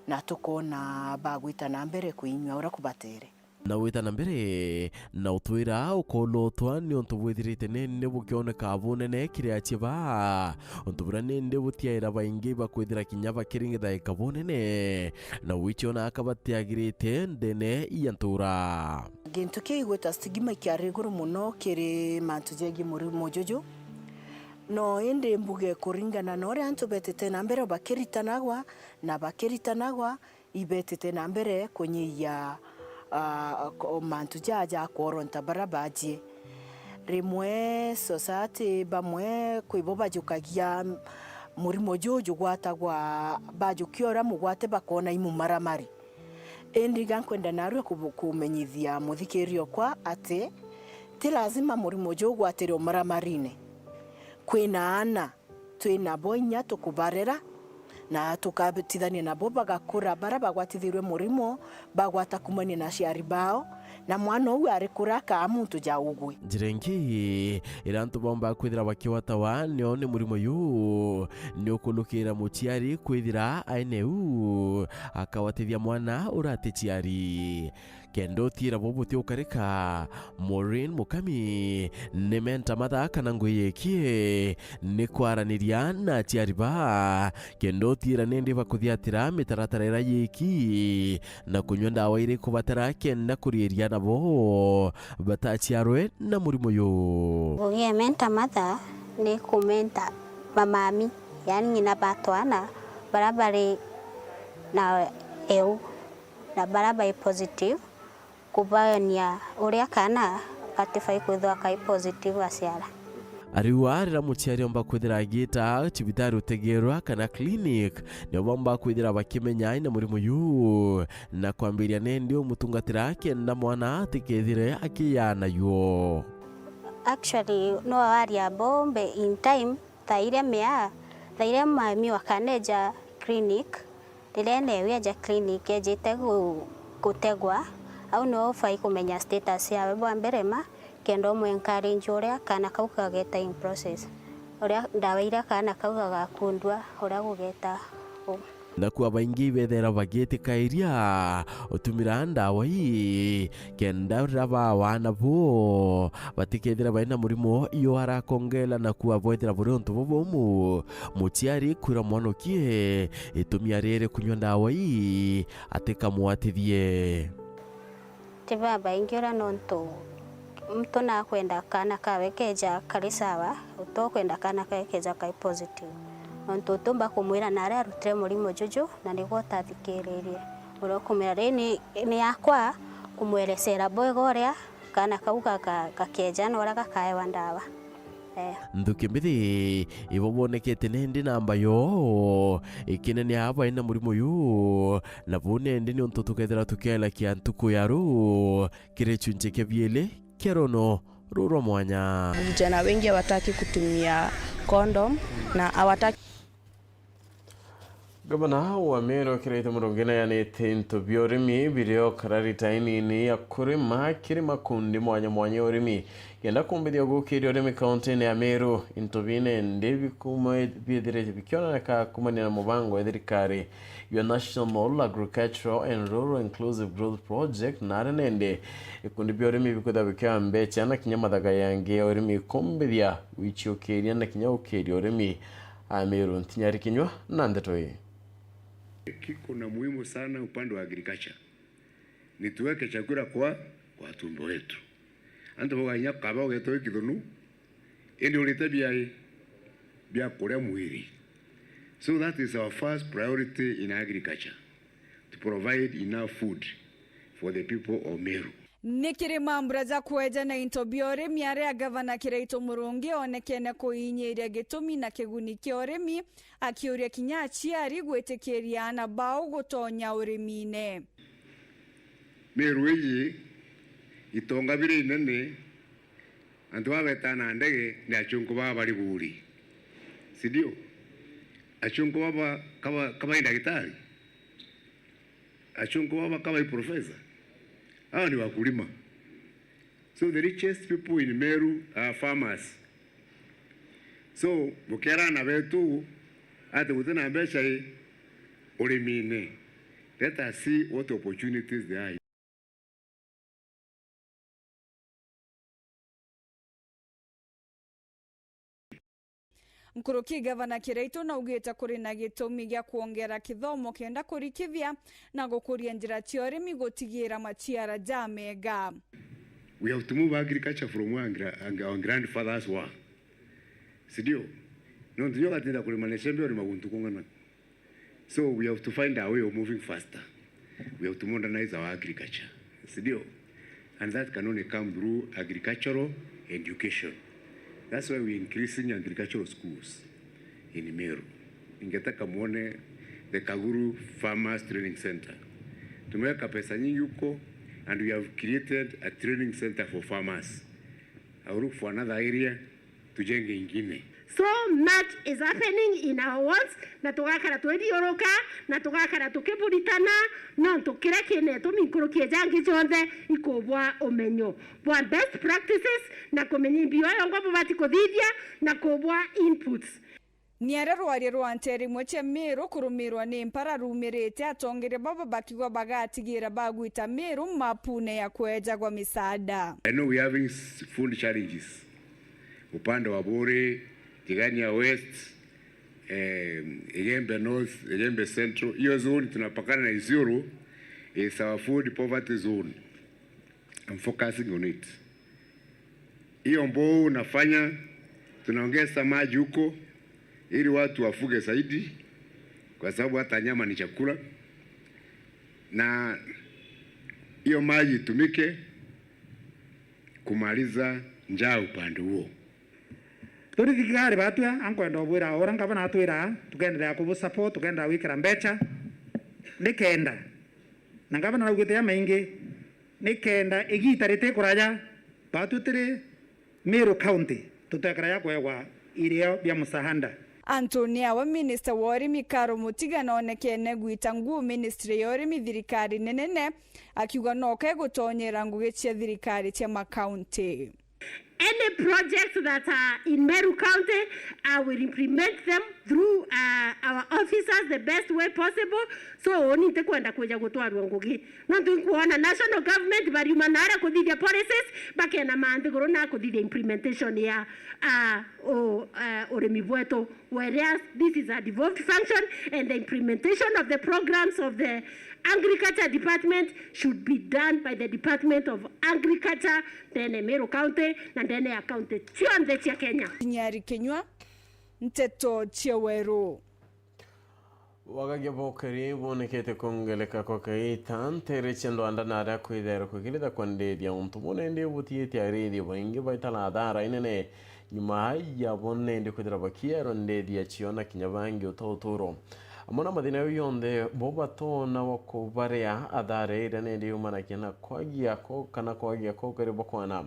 na tukoona bagwita na mbere kuinyua uria kubatere. Na wita na mbere, na utwira ukolotwa ni untu bwithirite nindi bukioneka bunene kiri acie baa. Untu buria nindi butiaira baingi bakwithira kinya bakiringithaika bunene, na wicio na aka batiagirite ndene ya ntura. Gintu kiu igwita stigma kiari iguru muno kiri mantu jegie murimo juju. No indi mbuge kuringana na uria antu betite na mbere bakiritanagwa na bakiritanagwa, ibetite na mbere kunyihia, ah, ko-, mantu jaa ja kworonta bara bajie. Rimwe society bamwe kwi bo bajukagia murimo juu jugwatagwa, bajukia uria mugwate bakona imumaramari. Indi ga nkwenda narua kubu-, kumenyithia muthikiria okwa ati ti lazima murimo juu ugwatire umaramarine. Kwina aana twinabo inya tukubarera na tukabitithania nabo bagakura, bara bagwatithirwe murimo bagwata kumania na aciari bao, na mwana uu arikura akaa muntu ja ugwe. Njira ingi iria antu baumbaga kwithira bakiwatawa nio ni murimo juu ni ukulukira muciari kwithira aine uu akawatithia mwana uria aticiari. Kenda utiira bo buti ukarika, Maureen Mukami ni menta mathaa kana ngui yiki ni kwaraniria na aciari baa, kenda utiira nindi bakuthiatira mitaratara iria yiki na kunyua ndawa iri kubatara kenda kuriiria nabo bataciarwe na murimo uyu. Ngugi ya menta mathaa ni kumenta mamami, yani ng'ina ba twana bara bari na eu na bara bai positive, kubaonia uria kana gatifai kwithwa kai positive gaciara. Ariu aa riria muciari omba kwithira agiita cibitari utegerwa kana clinic, nio bomba kwithira bakimenya aina murimo juu na kwambiria nendi umutungatira kenda mwana atikethire akiyaa nayo. Actually, no waria bombe in time, thaa iria mea, thaa iria mami wakaneja clinic, riria newe eja clinic ejite gu-, gutegwa, au nio ubai kumenya status yawe bwa mbere ma, kenda umu encourage uria kana kau kageta in process, uria ndawa iria kana kau gagakundua uria gugeta u. Naku abaingi ibethera bagitikairia utumira ndawa ii, kenda riria bawa nabo batikethira baina murimo iyo arakongela, naku abwethira buri untu bubumu. Muciari kwira mwana ukie itumi ariri kunyua ndawa ii atikamwatithie. Ti babaingi uria nontu muntu nakwenda kana kawe keja kari sawa, utokwenda kana kawe keja kai positive. Nontu utumba kumwira nari arutire murimo juju na niguo utathikiririe. Uria ukumwira ri ni, ni yakwa kumwerecera bwega uria kana kau gaka gakeja na uria gakaewa ndawa. Eh. Nthuki mbithi ibo bonekete nendi namba yo ikinenea baina murimo uyu, na bu nendi niuntu tukethira tukielakia ntuku ya ru kiri chunche kia bieli kia rono rurwa mwanya. Vijana wengi hawataki kutumia condom na hawataki Gavana wa Meru Kiraitu Murungi nayanite into bia urimi birio kararita inini ya kurima kiri makundi mwanya mwanya ya urimi, kenda kumbithia gukiria urimi kaunti-ini ya Meru. Into bine ndi bikume biithire bikionaneka kumania na mubango wa thirikari ya National Agricultural and Rural Inclusive Growth Project, na aria nende ikundi bia urimi bikwithirwa bikiaa mbecha na kinya mathaga yangi ya urimi kumbithia gwichiukiria na kinya gukiria urimi. Ameru Ntinyari Kinyua na ndeto ii. Kiko na muhimu sana upande wa agriculture. Ni tuweke chakula kwa, kwa tumbo wetu. Antu bauga inya kaba ugetwa kithunu, indi urite bia, bia kuria mwiri. So that is our first priority in agriculture, to provide enough food for the people of Meru. Ni kiri mambura ja kweja na into bia urimi aria Gavana Kiraitu Murungi onekene kuinyiria gitumi na kiguni kia urimi, akiuria kinya aciari gwitikiria aana bao gutonya urimine. Meru iji itonga biri inene, antu baba betaa na ndege ni achunku baba bari buri, si ndio? Achunku baba kaba, kaba ndagitari? Achunku baba kaba professor? Hawa ni wakulima. So the richest people in Meru are farmers. So, mukiera aana betu ati guti na mbeca i urimine. Let us see what opportunities there are. Nkuruki, Gavana Kiraitu naugite kuri na gitumi gia kwongera kithomo kenda kurikithia na gukuria njira cia urimi gutigira maciara jamega. We have to move agriculture from where our gra-, our grandfathers were. Si ndio? Nontu nio gatinda kurima na icembe, urima guntu kung'ana. So we have to find a way of moving faster. We have to modernize our agriculture. Si ndio? And that can only come through agricultural education. That's why we're increasing agricultural schools in Meru. Ningetaka muone the Kaguru Farmers Training Center. Tumeweka pesa nyingi huko and we have created a training center for farmers. I will look for another area, tujenge ingine. So much is happening in our wards, na tugakara twithiuruka, na tugakara tukiburitana, nontu kiria kinetumi nkuruki jangi jonthe ikubwa umenyo bwa best practices, na kumenya imbio yongo bubati kuthithia, na kubwa inputs. Ni aria rwaria rwa nteere imwe cia Meru kurumirwa ni mpara rumirite, atongeria baba bakigwa bagatigira bagwita Meru mapune ya kwejagwa misaada. I know we having s-, food challenges upande wa Buri, Tigania West, eh, Igembe North, Igembe Central. Hiyo zone tunapakana na Isiolo is our food poverty zone. I'm focusing on it. Hiyo mbuu unafanya, tunaongeza maji huko ili watu wafuge zaidi, kwa sababu hata nyama ni chakula, na hiyo maji itumike kumaliza njaa upande huo. Turi thirikari batua, ankwenda ubwira ura ngavana atwira, tukenderea kubu support, tukenderea gwikira mbecha, nikenda, na ngavana naugite ya maingi, nikenda igiita riti kuraja, batutiri Meru County tutekara ya kwegwa irio bia musahanda. Antu ni awe minista wa urimi Karo Mutiga noonekene gwita nguu ministry ya urimi thirikari ninene, akiuga noka egutonyera ngugi cia thirikari cia makaunti. Any projects that are in Meru County, I will implement them through, uh, our officers the best way possible. So, uni ntikwenda kwija gutwarwa ngugi. Nontu nkwona national government bariuma nara kuthithia policies, bakena manthiguru na kuthithia implementation ya, uh, u-, uh, urimi bwetu. Whereas this is a devolved function and the implementation of the programs of the Agriculture Department should be done by the Department of Agriculture ndene Meru County na ndene ya county cionthe cia Kenya. Nyari Kinyua, Nteto cia Weru. Wagagia bokeri bwonekete kwongereka kwa kaita nteere cia ndwanda na aria kwithairwa kwigirithakwa ndithia untu bune ndi butiitie arithi baingi baitara athara inene nyuma ya bo nendi kwithira bakierwa ndithia cio na kinya bangi uta uturo. Amwe na mathina jau yonthe bo batoona wa kubaria athara iria nendi yumanagia na kwagia ko kana kwagia ko kiri bokwana.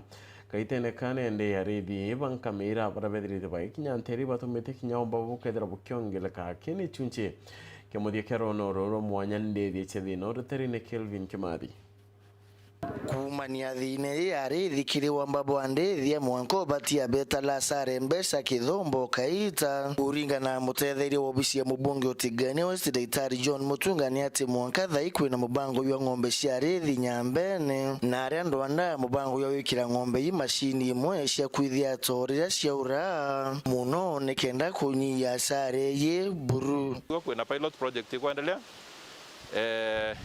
Kaitene ka nendi arithi bankamira baria bethirite bagikinya nteere batumite kinya omba bukethira bukiongereka. Kini chunchi kia muthia kia rono ruru rwa mwanya ndithia cia thina uriteri ni Kelvin Kimathi. Kuumania thiina ii arithi kiri wamba bwa ndithia mwanka ubatia betala asare mbeca kithombo kaita. Kuringana na mutetheria wa obisi ya mubunge Tigania West, Daktari John Mutunga, ni ati mwanka thai kwina mubango jwa ng'ombe cia arithi Nyambene, na aria ndwanda mubango jwa gwikira ng'ombe ii macini imwe cia kwithia too riria ciaura muno nikenda kunyia asare ii buru. Kwina pilot project ikwendelea. Eh,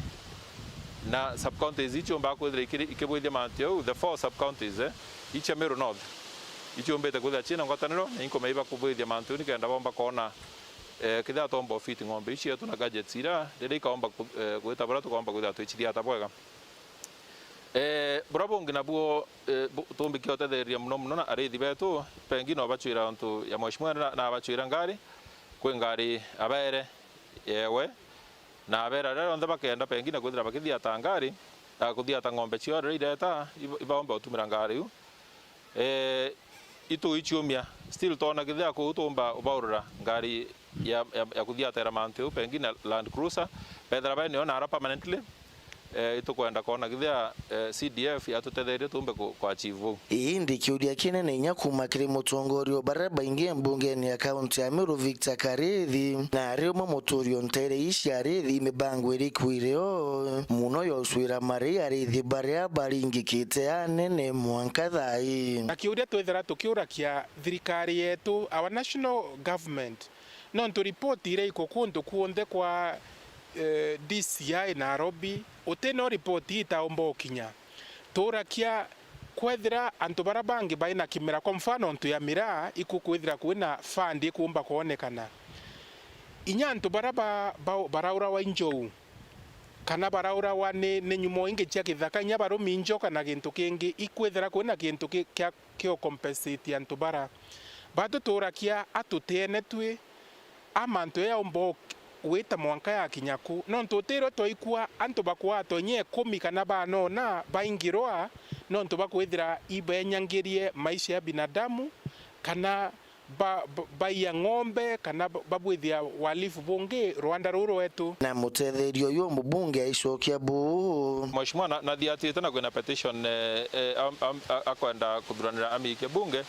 na sub-counties iu ciumbaga kwithira ikiri-, ikibwithia mantu jau, the four sub-counties, eh, iu cia Meru North, iciumbite kwithira ciina ngwataniro, na inkumaiba kubwithia mantu jau nikenda bomba kwona, eh, kethira tomba ufit ng'ombe iu cietu na gadgets iria, riria ikaomba ku-, eh, gwita buria tukomba kwithira twicithia ata bwega. Eh, buria bungi nabuo, eh, bu-, tumbikia utethereria muno muno na arithi betu, pengi no bacwira untu ya mheshimiwa na, na bacwira ngari, kwi ngari abaere, yewe, na abera riria rionthe bakenda pengine kwithira bakithiata ngari, ya kuthiata ng'ombe ciao riria ireta, iba-, ibaomba gutumira ngari iu. Eh, itu iciumia, still twona kithia kuu tuumba ubaurira ngari ya, ya, ya kuthiatera mantu iu, pengine Land Cruiser, bethira bae nio nara permanently, eh, itukwenda kwona kithia, eh, C D F yatutetheria tuumbe ku, ku achieve uu. Indi kiuria kinene inya kuuma kiri mutongoria o baria baingi mbungene ya kaunti ya Meru, Victor Karithi, na ari umwe muturio nteere ii cia arithi, mibango iriku iri o muno ya ucwira mari arithi baria baringikite anene mwanka thaa ii. Na kiuria twithira tukiurakia thirikari yetu, our national government, nontu ripoti iria iku kuntu kuonthe kwa, eh, D C I Nairobi, uti no ripoti itaumba ukinya. Tuurakia kwethira antu baria bangi bai na kimera, kwa mfano ntu ya miraa, iku kwithira kwina fund ikuumba kwonekana. Inya antu baria ba, ba, baraurawa i njou, kana baraurawa ni, ni nyumo ingi cia kithaka, inya barumi njoka na gintu kingi, ikwithira kwina gintu ki, kia, kio compensate antu bara. Batu turakia a tutiene twi, a mantu jaumba gwita mwanka yakinya ku. Nontu utirio twaikua antu bakwatwa inya ikumi kana banona baingirwa, nontu bakwithira ibenyangirie maisha ya binadamu, kana ba, ba, baiya ng'ombe kana ba, babwithia uhalifu bungi rwanda ruu rwetu. Na mutetheeria uyu mbunge aicokia buu. Mheshimiwa na, nathiatite na kwina petition, eh, eh, am, am, a, akwenda kuthuranira amike bunge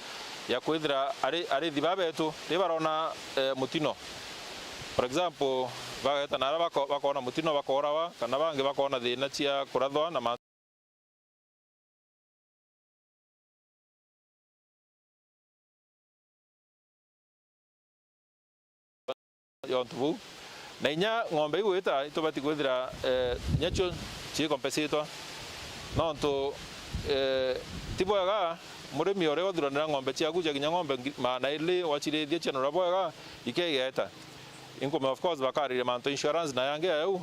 ya kwithira ari, arithi ba betu ni barona, eh, mutino. For example, bageta na aria bako, bakona mutino bakorawa, kana bangi bakona thina cia kurathwa na ma yontu buu. Na inya ng'ombe iu gwita, itubati kwithira, eh, inya cio ciikompesitwa. Nontu, eh, ti bwega murimi uria uthuranira ng'ombe ciaku cia kinya ng'ombe ngi-, maana ili wacirithia cianura bwega, ikegeeta. Inkume, of course, bakariria mantu insurance na yangi ya eu,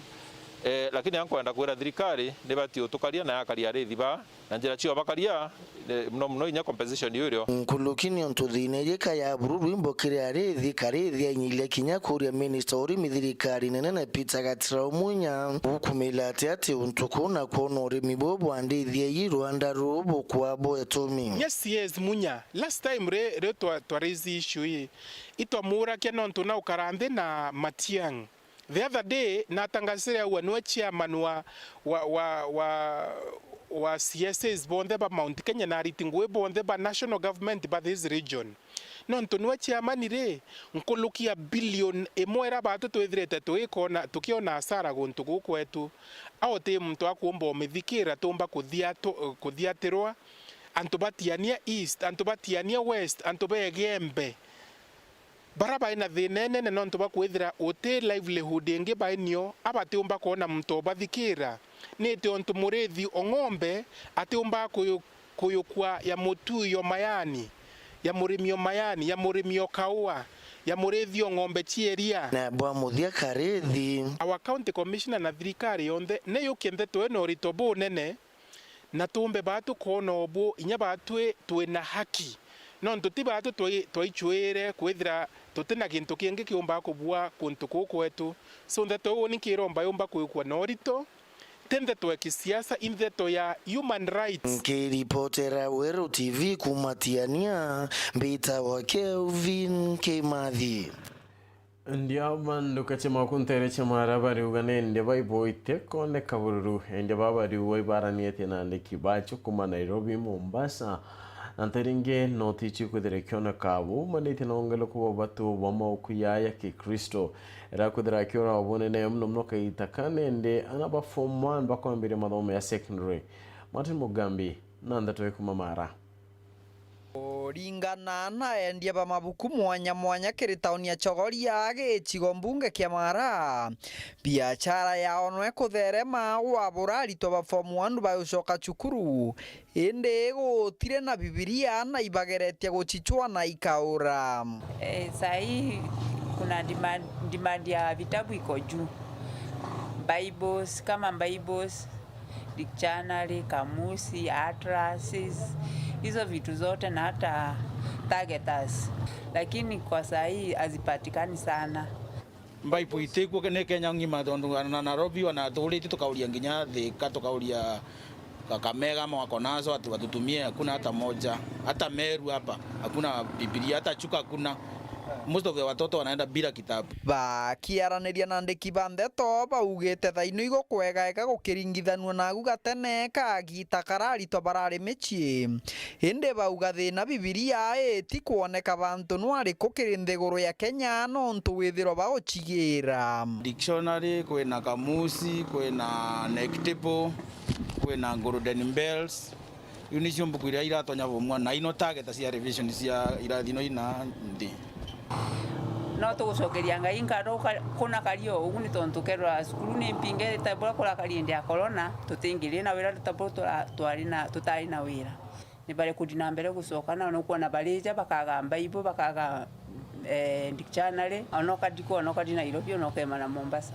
eh, lakini ankwenda kwira thirikari nibati utukaria na yakaria arithi ba na njira cio bakaria, eh, muno muno inya compensation iu irio. Nkuruki ni untu thiina iji ka ya bururu imbo kiri arithi, karithi ainyiria kinya kuria minista urimi thirikari nene na Peter Gatirau Munya, ukumila ati ati untu kuu na kwona urimi buu bwandithia ii rwanda ruu bukwa bwetumi. Yes, yes, Munya. Last time ri, ri twa, twa raise issue ii, itwamurakia nontu na ukara nthi na Matiang. The other day, natangazire aua niwe chairman wa, wa, wa, wa, wa C S As bonthe ba Mount Kenya na ariti ngui bonthe ba national government ba this region. Nontu niwe chairman ri, nkuruki ya billion imwe iria batu twithirite tuikona, tukiona hasara guntu guu kwetu, au ti muntu akumba umithikira tumba kuthiatu-, kuthiatirwa, antu ba Tiania East, antu ba Tiania West, antu ba Igembe. Bara bai na thiina inene nontu bwa kwithira uti livelihood ingi bai nio, a batiumba kwona muntu ubathikira. Niti untu murithi o ng'ombe atiumba kuyu-, kuyukua ya mutui o mayani, ya murimi o mayani, ya murimi o kaua, ya murithi o ng'ombe cia iria. Na bwa muthia karithi. Our county commissioner na thirikari yonthe ni yukie ndeto ino urito bunene, na tuumbe baa tukoona ubu, inya baa twi, twina haki. Nontu ti baa tu twai-, twaichuire kwithira tutina gintu kingi kiumbaa kubua kuntu kuu kwetu. So ndeto iu ni nkiromba yumba kwikua na urito, ti ndeto ya kisiasa, i ndeto ya human rights. Nkiripotera Weru T V kuuma Tiania, mbitawa Kelvin Kimathi. Ndiabanduka cia makuntere cia mara bariuga nende baiboite koneka bururu, ende babariuga ibaranitie na andiki bacio kuma Nairobi, Mombasa, na nteere ingi no ticio kwithira ikioneka baumanite na ongereku bwa batu ba mauku yaya Kikristo, ira kwithira akiura obunene muno muno kaita ka nende ana ba form one bakwambiria mathomo ya secondary. Martin Mugambi na ndeto ikuma Mara. Kuringana na endia ba mabuku mwanya mwanya kiri tauni ya Chogoria, gicigo mbunge kia Mara, biachara yao no ikutherema gwabura aritwa ba form one bagucoka cukuru, indi gutiri na Bibilia na ibageretie gucicwa na ikaura. Eh, saa hii kuna demand, demand ya vitabu iko juu. Bibles, kama Bibles, dictionary, kamusi, atlases, hizo vitu zote na hata targeters. Lakini kwa saa hii hazipatikani sana. Bible itikuo ni Kenya ng'ima, tondu na Nairobi ona thurite tukauria nginya Thika, tukauria Kakamega ama wako nazo, ati watutumie, hakuna hata moja. Hata Meru hapa, hakuna Biblia, hata Chuka hakuna. Most of the watoto wanaenda bila kitabu. Bakiaraniria na andiki ba ndeto, baugite thaino igukwegaega gukiringithanua nagu gatene ka gita kara aritwa barari micii. Indi bauga thina Bibilia iti kwoneka bantu nwariku kiri nthiguru ya Kenya nontu withirwa baucigira. Dictionary, kwina kamusi, kwina Nektipo, kwina Golden Bells. Iu nicio mbuku iria iratonya form one, na ino target cia revision cia irathi ino ina nthi. No tugucokeria Ngai nkatho uka-, kuna kari o ugu, ni tontu tukerwa cukuru ni mpinge, ta buria kurakari indi ya corona, tutingiri na wira, ta buria tura-, twari na, tutari na wira. Ni barekodi na mbere gucoka, na nukwona barija bakaga mbaibu, bakaga, eh, dictionary, ona ukadi ku, ona ukadi Nairobi, ona ukemana Mombasa.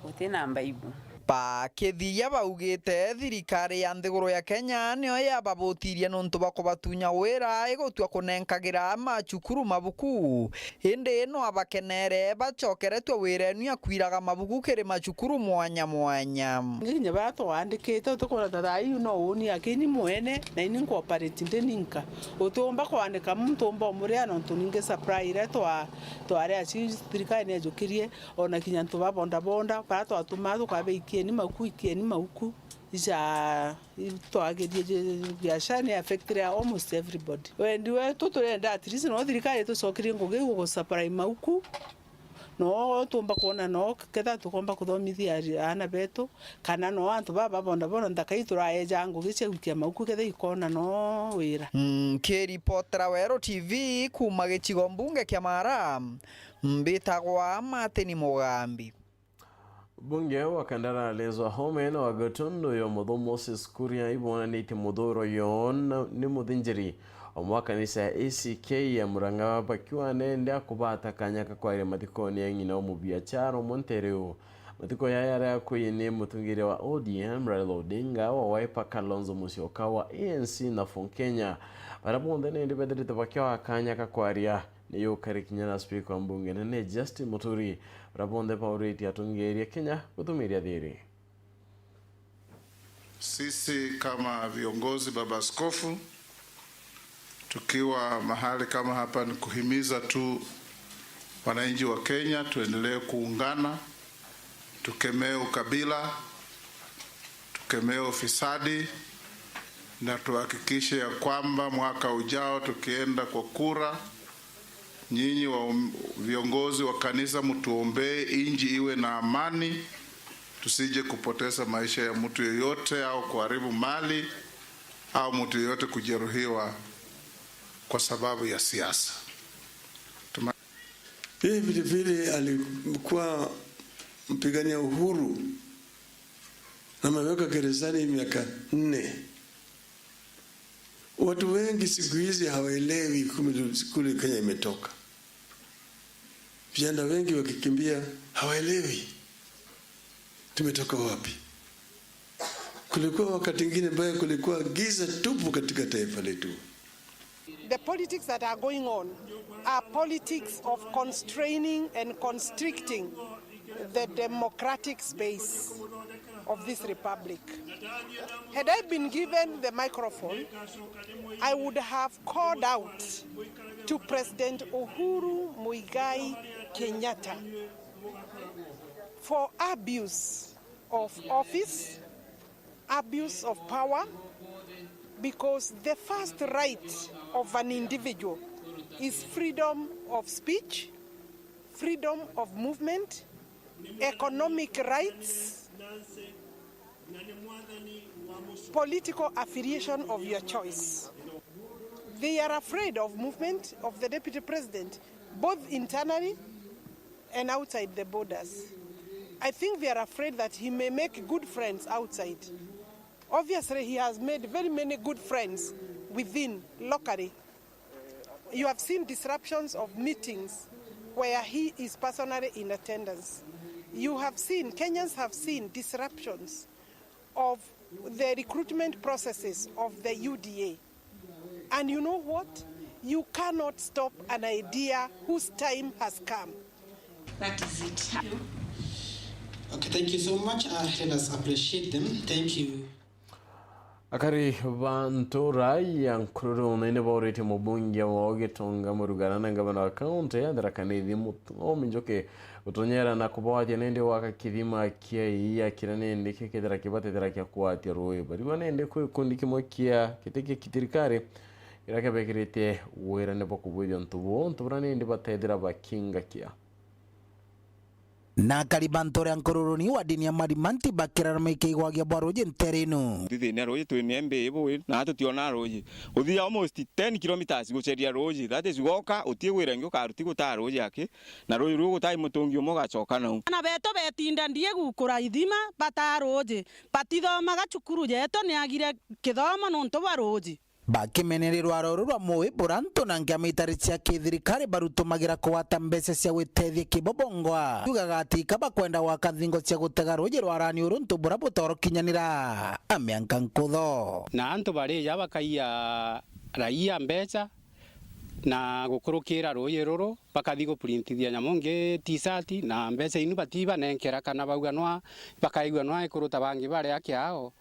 Guti na mbaibu. Bakithiria baugite thirikari ya nthiguru ya Kenya niyo yababutirie nuntu bwa kubatunya wira igutua kunenkagira macukuru mabuku. Indi no abakenere bacokeretwe wirenu ya kwiraga mabuku kiri macukuru mwanya mwanya. Kinya baria twandikite, utikwona ta thaa iu no uni, lakini mwene, na ini nkoperate ndi ninka. Utiumba kwandika muntu umba umuria, nontu ningi supply iria twa-, twari aci thirikari ni yajukirie, ona kinya antu ba bodaboda, baria twatumaa tukabaikieni mauku, ikieni mauku. Ica, twagirie biashara ni affectire almost everybody. Wendi wetu turenda at least no thirikari itucokerie ngugi iu gu supply mauku. No tuumba kwona no ketha tukomba kuthomithia ari-, aana betu, kana no antu baba ba bodaboda nthaka ii turaeja ngugi cia gwikia mauku ketha ikona no wira. Nkiripotera Weru T V kuuma gicigo mbunge kia Mara, mbitagwa Martin Mugambi. Mbunge wa Kandara Lezwa Home na wa Gatundu yo Muthu Moses Kuria ibonanitie muthuro yo na ni muthinjiri omwe wa kanisa ya A C K ya Murang'a bakiwa nende akubata kanya ka kwaria mathikoni ya ng'ina wa mubiachara umwe ntereu. Mathiko yaya aria akwiye ni mutungiria wa O D M Raila Odinga, wa Wiper Kalonzo Musyoka, wa A N C na Ford Kenya. Baria bonthe nende bethirite bakiaga kanya ka kwaria. Ni yukari kinya na spika wa mbunge nene Justin Muturi, baria bonthe bauritie atungiria Kenya gutumiria thiri. Sisi kama viongozi, Baba Askofu, tukiwa mahali kama hapa ni kuhimiza tu wananchi wa Kenya tuendelee kuungana, tukemee ukabila, tukemee ufisadi, na tuhakikishe ya kwamba mwaka ujao tukienda kwa kura, nyinyi wa um-, viongozi wa kanisa, mtuombee nchi iwe na amani, tusije kupoteza maisha ya mtu yeyote au kuharibu mali au mtu yeyote kujeruhiwa kwa sababu ya siasa. Tuma- Yeye vile vile alikuwa mpigania uhuru na amewekwa gerezani miaka nne. Watu wengi siku hizi hawaelewi kule, kule Kenya imetoka. Vijana wengi wakikimbia hawaelewi tumetoka wapi. Kulikuwa wakati mwingine ambaye kulikuwa giza tupu katika taifa letu. The politics that are going on are politics of constraining and constricting the democratic space of this republic. Had I been given the microphone, I would have called out to President Uhuru Muigai Kenyatta for abuse of office, abuse of power, because the first right of an individual is freedom of speech, freedom of movement, economic rights, political affiliation of your choice. They are afraid of movement of the deputy president, both internally and outside the borders. I think they are afraid that he may make good friends outside. Obviously, he has made very many good friends within, locally. You have seen disruptions of meetings where he is personally in attendance. You have seen, Kenyans have seen disruptions of the recruitment processes of the U D A. And you know what? You cannot stop an idea whose time has come. That is it. Okay, thank you so much. Uh, let us appreciate them. Thank you. Akari ba ntura ya Nkururu ni bauritie mubunge wao Gitonga Murugara na ngavana wa kaunti ya Tharaka Nithi Muthomi Njuki gutonyera na kubagwatia nindi gwaka kithima kia iia kiria nindi kikethira kibatethera kia kugwatia rui. Bariwa nindi kwi gikundi kimwe kia kiti kia thirikari kiria kiabekirite wirane bwa kubwithia untu buu, untu buria nindi batethira bakingakia. Na akari ba ntura ya Nkururuni wa dini ya Marimanti bakirarama ikiigwagia bwa ruuji ntere ino. Ti thina ruuji, twi miembe ibu, na tutionaa ruuji. Uthia almost ten kilometres guceria ruuji. That is, woka, utigwira ingi ukaruti gutaa ruuji aki, na ruuji ruu gutai mutungi umwe ugacoka nau. Ana betu betinda ndie gukura ithima bataa ruuji. Batithomaga cukuru yetu niagire kithomo nuntu bwa ruuji. Bakimeneria rwaro ruru rwa Mui, Burantu na ngiama itari cia kithirikari barutumagira kugwata mbeca cia gwitethia kibobongwa, yugaga ati ika bakwenda gwaka nthingo cia gutega ruuji rwarani uru ntu bura butorokinyanira mianka nkutho. Na antu barija bakaiya raia mbeca na gukurukira ruuji ruru, bakathi guprintithia nyamu ngi t-shirt, na mbeca inu batibanenkera kana bauga nwa, bakaigua nwa ikuru ta bangi baria kiao,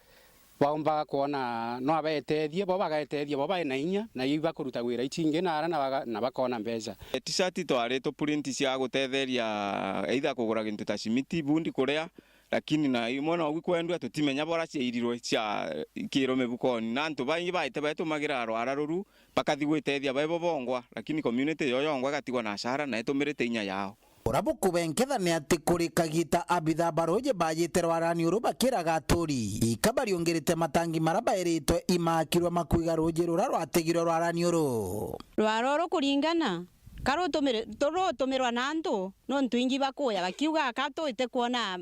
baumba kwona nwa betethie, bo bagetethia, bo baina inya, na iu ibakuruta wira icingi na ara na baga-, na bakona mbeca. T-shirt twari tu print cia gutetheria either kugura gintu ta cimiti, bundi kuria, lakini na imwe nogu kwendua tutimenya bora ciairirwe cia kirwe mibukoni. Na antu baingi baite betumagira rwara ruru, bakathi gwitethia bebo bongwa, lakini community yo yongwa igatigwa na hasara na itumirite inya yao. Uria bukubenketha ni ati kuri kagita abitha ba ruuji bajite rwarani uru bakiraga aturi ika bariungirite matangi maria bairitwe imakirwe makuiga ruuji ruria rwategirwe rwarani uru. Rwara uru kuringana ka rutumire-, tu-, rutumirwa na antu, nontu ingi bakuya bakiuga ka tuite kwona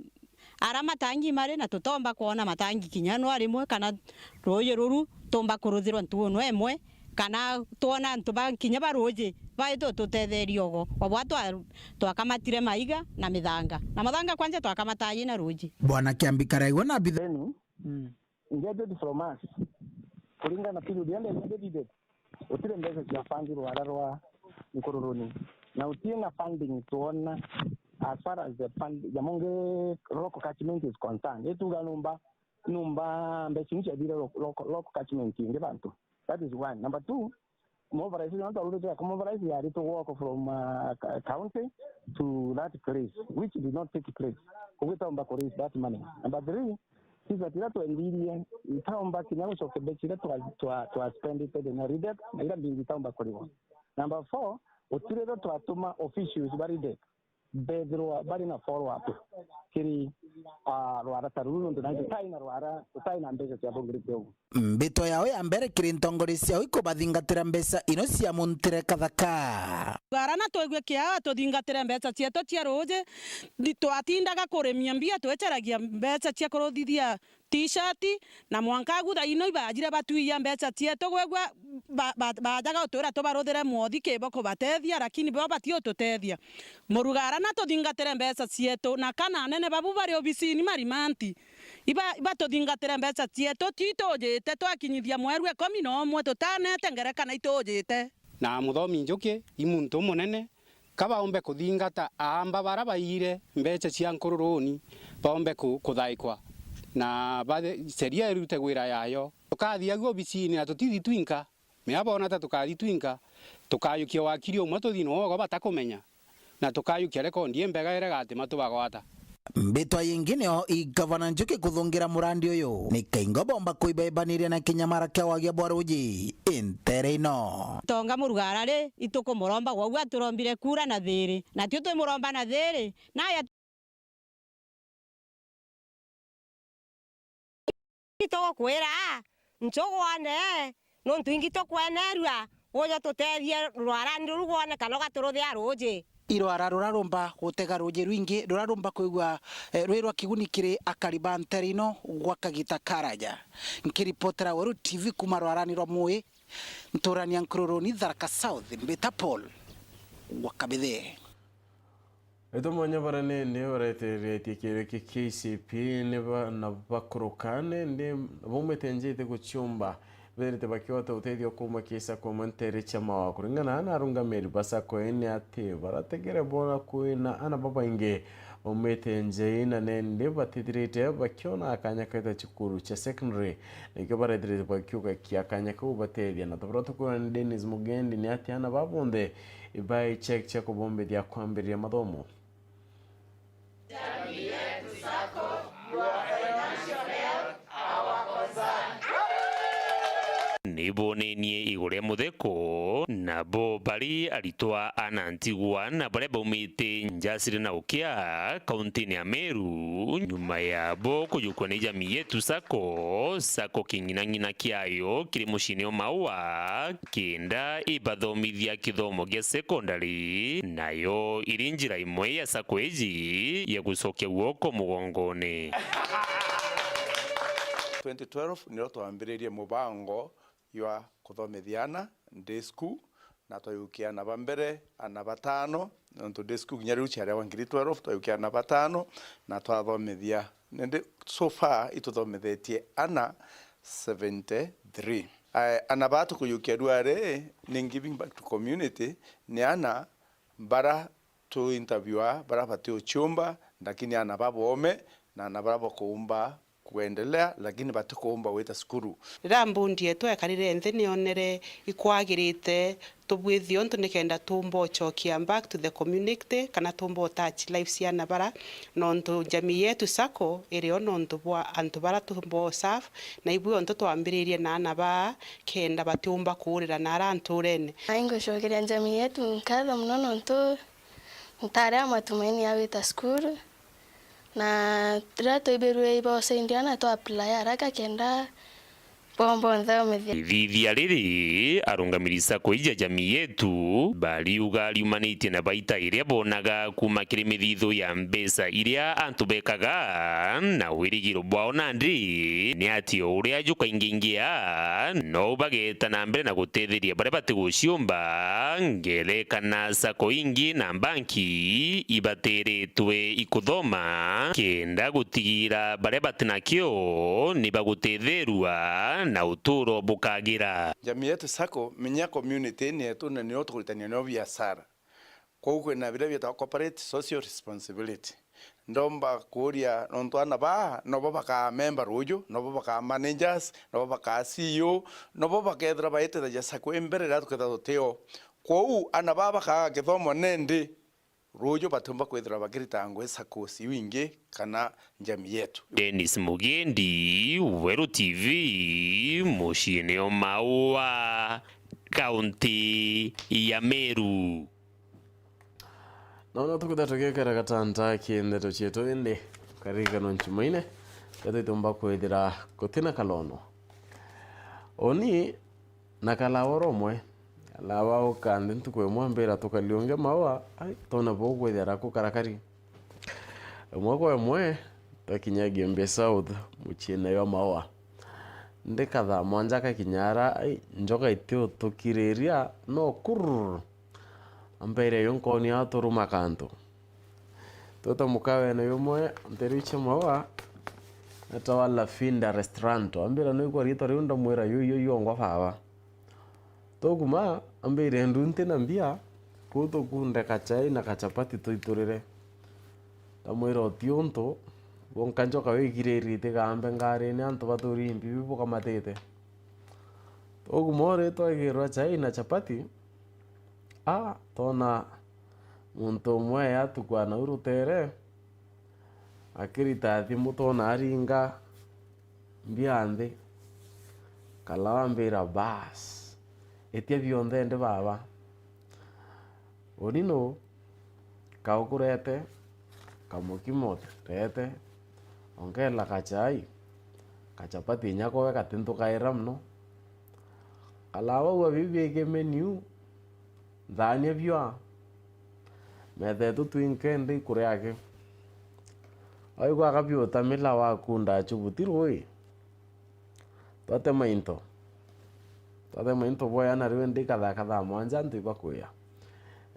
ara matangi mari, na tutomba kwona matangi kinya nwa rimwe, kana ruuji ruru tumba kuruthirwa ntugu nwa imwe, kana twona antu ba kinya ba ruuji baite tutetheria ugo. Obwa twa-, twakamatire maiga na mithanga, na muthanga kwanja twakamataji na ruuji. Bwana Kiambi Karaigwa na abitha. Then, mm, get it from us. Kuringana na period ya David, utire mbeca cia fund rwara rwa Nkururuni, na utire na funding twona as far as the fund ya Monge local catchment is concerned. Ituga numba, numba mbeca icio ciathire lo-, local, local catchment ingi bantu. That is one. Number two, mobilization, antu arutite ya mobilize yari to walk from, uh, ca-, county to that place, which did not take place. Kugwita umba ku raise that money. Number three, sisi atira twendirie, itaumba kinya gucokia mbeca iria twa, twa, twa spendite thina Ridek, na iria mbingi itaumba kurigwa. Number four, utiriro twatuma officials ba Ridek bethirwa bari na follow up kiri, ah, rwara ta ruru, nontu nai tutai na rwara, tutai na mbeca cia bungirite ugu. Mbito yao ya mbere kiri ntongoria ciao ikubathingatira mbeca ino cia muntire kathaka. Rwara na twigue kiao, tuthingatire mbeca cietu cia ruuji, ni twatindaga kurimia mbia, twicaragia mbeca cia kuruthithia t-shirt, na mwanka agu thaino ibajire batwiya mbeca cietu, gwegua ba-, ba-, bajaga utwira tubaruthire mwothi kibo kubatethia, lakini bo bati ututethia. Murugara na tuthingatire mbeca cietu, na kana anene babu bari obisini marimanti, iba-, ibatuthingatire mbeca cietu, ti tujite twakinyithia mweru ikumi na umwe tutanete ngerekana itujite. Na muthomi Njuki, i muntu umunene, ka baumbe kuthingata aamba bara baiyire mbeca cia nkururuni, baumbe ku-, kuthaikwa, na bathe-, sheria irute gwira yayo. Tukathiagu obisini na tutithi twinka, mea boona ta tukathi twinka, tukayukia wakiri umwe tuthi nogo batakumenya, na tukayukia rekondi imbega irega ati matubagwata. Mbitwa yingi nio i Gavana Njuki kuthungira murandi uyu, ni kaingo bomba kuibebaniria na kinyamara kia wagia bwa ruuji intere ino. Tonga Murugara ri, itukumuromba gwou aturombire kura na thiri, na tio twimuromba na thiri, naye Itugukwira, nchugwane, nontu ingi tukwenerua, uje tutethie rwarani ruru rwone kana ugaturuthia ruuji. Irwara rurarumba gutega ruuji rwingi, rurarumba kwigua, eh, rwi rwa kiguni kiri akari ba ntere ino gwa kagita karaja. Nkiripotera Weru T V kuma rwarani rwa Mui, nturani ya Nkururuni, Tharaka South, mbita Paul wa Kabithe. Ritwa mwanya bara nindi bareteretie kirio kia K C P ni ba-, na bakuruka nindi baumite nja iti guciumba, bethirite bakiota utethio kuuma ki sacco imwe ntere cia Mawa. Kuringana na arungamiri ba sacco ii ni ati barategere bona kwina ana babaingi baumite nja ii na nindi batithirite bakiona kanya kaita cukuru cia secondary, nikio barethirite bakiugakia kanya kau batethia. Na ta buria tukwirwa ni Dennis Mugendi ni ati ana ba bonthe ibai chek cia kubombithia kwambiriria mathomo. Jamii Yetu Sacco, your financial health, our concern. Niboninie iguru ria mutheko, nabo bari aritwa ana ntigwa na baria baumite nja ciri na ukia, kauntini ya Meru, nyuma yabo kujukwa ni Jamii Yetu Sacco, sacco king'inang'ina kiayo kiri muciini o Maua, kenda ibathomithia kithomo gia secondary, nayo iri njira imwe ya sacco iji ya gucokia guoko mugongone. Twenty twelve niro twambiririe mubango ywa kuthomithia ana day school, na twayukia ana ba mbere, ana batano, nontu day school kinya riu ciari wa ngiri twelve, twayukia ana batano, na twathomithia. Nindi so far ituthomithetie ana seventy-three. Aya, ana baa tukuyukia riu ari, ni giving back to community, ni ana bara tu interviewa, bara bati uciumba, lakini ana baboome, na ana bara bakuumba kuendelea, lakini batikuumba gwita cukuru. Riria mbundi yetu ekarire nthi, nionere ikwagirite tubwithie untu nikenda tuumba ucokia back to the community, kana tuumba utouch life cia ana bara, nontu Jamii Yetu Sacco iri o nontu bwa antu bara tuumba u serve, na ibui ontu twambiririe na ana baa, kenda batiumba kuurira na ara nturene. Na ingucokeria Jamii Yetu nkatho mono nontu ntari a matumaini ya gwita cukuru, na riria twaibirue iboca india na twa apply haraka kenda boomba nthomithia. Ithithia riri, arungamiri sacco iji ja Jamii Yetu bariuga riumanitie na baita iria bonaga kuuma kiri mithithu ya mbeca iria antu bekaga, na wirigiro bwao nandi ni ati o uria jukaingaingia, no bageeta na mbere na gutetheria baria batiguciumba, ngerekana sacco ingi na mbanki ibateretwe ikuthoma, kenda gutigira baria batinakio ni bagutetherua na uturo bukagira. Jamii Yetu Sacco, menya community ni yetu na nio tukuritania nio biashara. Kwou kwina biria bietagwa corporate social responsibility. Ndomba kuuria, nontu ana baa nobo bakaa member ruuju, nobo bakaa managers, nobo bakaa C E O, nobo bakethira baitithagia sacco i mbere riria tukethira tutio. Kwou ana baa bakaaga kithomo nindi, ruuju batiumba kwithira bakirita ngugi saccos iu ingi kana Jamii Yetu. Dennis Mugendi, Weru T V, muciini o Maua, kaunti ya Meru. Nono tukwithira tugikara gatanta ki ndeto cietu, indi karirikano nchumaine, riria twitumba kwithira gutina kalono. Uni na kalawa oro umwe, kalawa uka nthi ntuku imwe ambira, "Tukaliunge Maua, ai, twone buu kwithira kukarakari." Imwe kwa imwe, twakinya Igembe South, muciine jwa Maua. Ndika thaa mwanja kakinya ara, ai, njoka itiutukiriria, no kurr. Ambeire yo nkoni aturuma kantu. Twita mukawene yumwe nteru cia Maua, etawa La Finda Restaurant. Ambira, "Nwigua riitwa riu?" Ndamwira, "Yu, yu, yu ongwa baba." Tukuma, ambire, "Ndu nti na mbia, kuu tukunde kachai na kachapati tuiturire." Ndamwira, "Uti untu, gwonka njoka wigiriri itigambe ngarine antu baturi mbibi bukamatite." Tukuma uri twagirwa chai na chapati, a, twona muntu umwe atukua nau rutere, akirita thimu, twona aringa mbia nthi. Kalawa ambira, "Baas, itia bionthe ndi baba." Uni nu? Kaukurete, kamukimo rete, ongela kachai, kachapati inya kowe gatintukaira mono. Kalawa ua bibiike menu, nthania biua. Methetu twinke ndi ikuria aki. Oigwa akabiuta mila wakunda achubuti rui. Twatema into. Twatema into bwaya na riu ndi kathaka thaa mwanja antu ibakuya.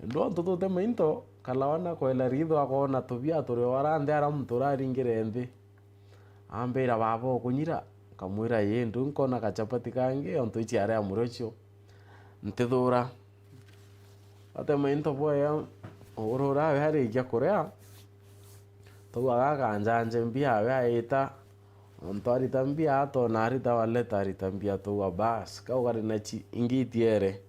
Indi ontu tutema into, Kalawa na kwela ritho akoona tubia turi o ara nthi ara muntu uraringire nthi. Ambira, "Baba, ukunyira?" Nkamwira, "Ii, ndu nkona kachapati kangi, ontu ici aria murocio ntithura." Atema into bwaya, urura we arikia kuria, twauga gakanjanje mbia we aita, ontu arita mbia atona arita waleta arita mbia twauga, "Baas, kau kari na chi-, ingi itiere."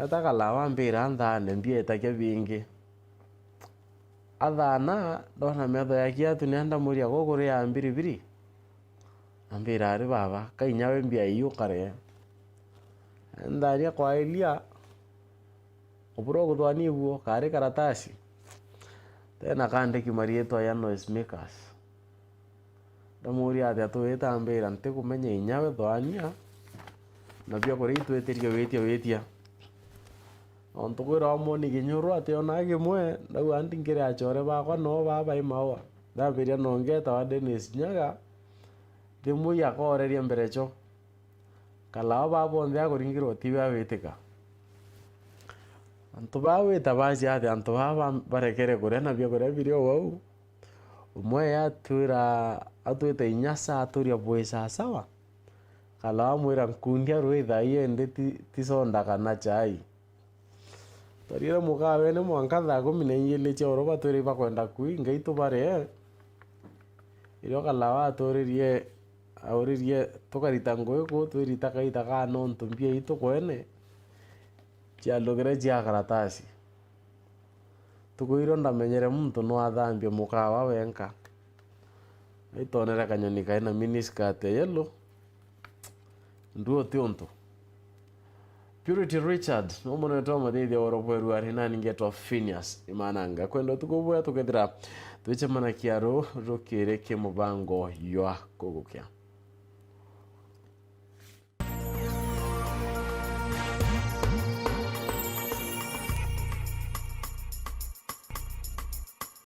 Eta Kalawa ambira nthane mbia itakia bingi. Athana, ndona metho ya kiatu, ni ndamwiria, "Guku ri ya mbiribiri?" Ambira, "Ari baba, ka inya we mbia ii ukare." Ndania kwairia, ubura uguthwania ibuo, kari karatasi. Tena kandiki mariitwa ya noise makers. Ndamuuria atia twita, ambira, "Ntikumenya, inya we thwania, na biakuria itwitirie witia witia." Nontu kwira wamwoni kinyuru ationa kimwe, ndauga, "Ndi nkiri achore bakwa noo baa bai Maua." Ndambiria nongi etawa Dennis Nyaga, ndimwiya akooreria mbere cho. Kalawa baa bonthe akuringirwa ti bia witika. Antu baa wita baciathi, antu baa ba-, barekere kuria na biakuria biri o au. Umwe yatwira, atwite inya saa aturia bwi sasawa. Kalawa amwira, nkundia rwi thaa ii indi ti, ti soda kana chai. Twarire mukawene mwanka thaa kumi na iili cia oro, batwire ibakwenda kui, ngai tubarie. Irio Kalawa aturirie, auririe, tukarita ngugi kuu, twirita kaita kaa nontu mbia ii tukwene cialugire cia karatasi. Tuku irio ndamenyere muntu no athambie mukawa wenka. Aitonere kanyoni kai na miniskirt ya yellow. Nduo ti untu. Purity Richard, no munene twa muthithia wa urobweru ari nani ngetwa Phineas Imananga. Kwenda utuku bwega tukethira twicemanagia ru rukiri ki mubango jwa kugukia.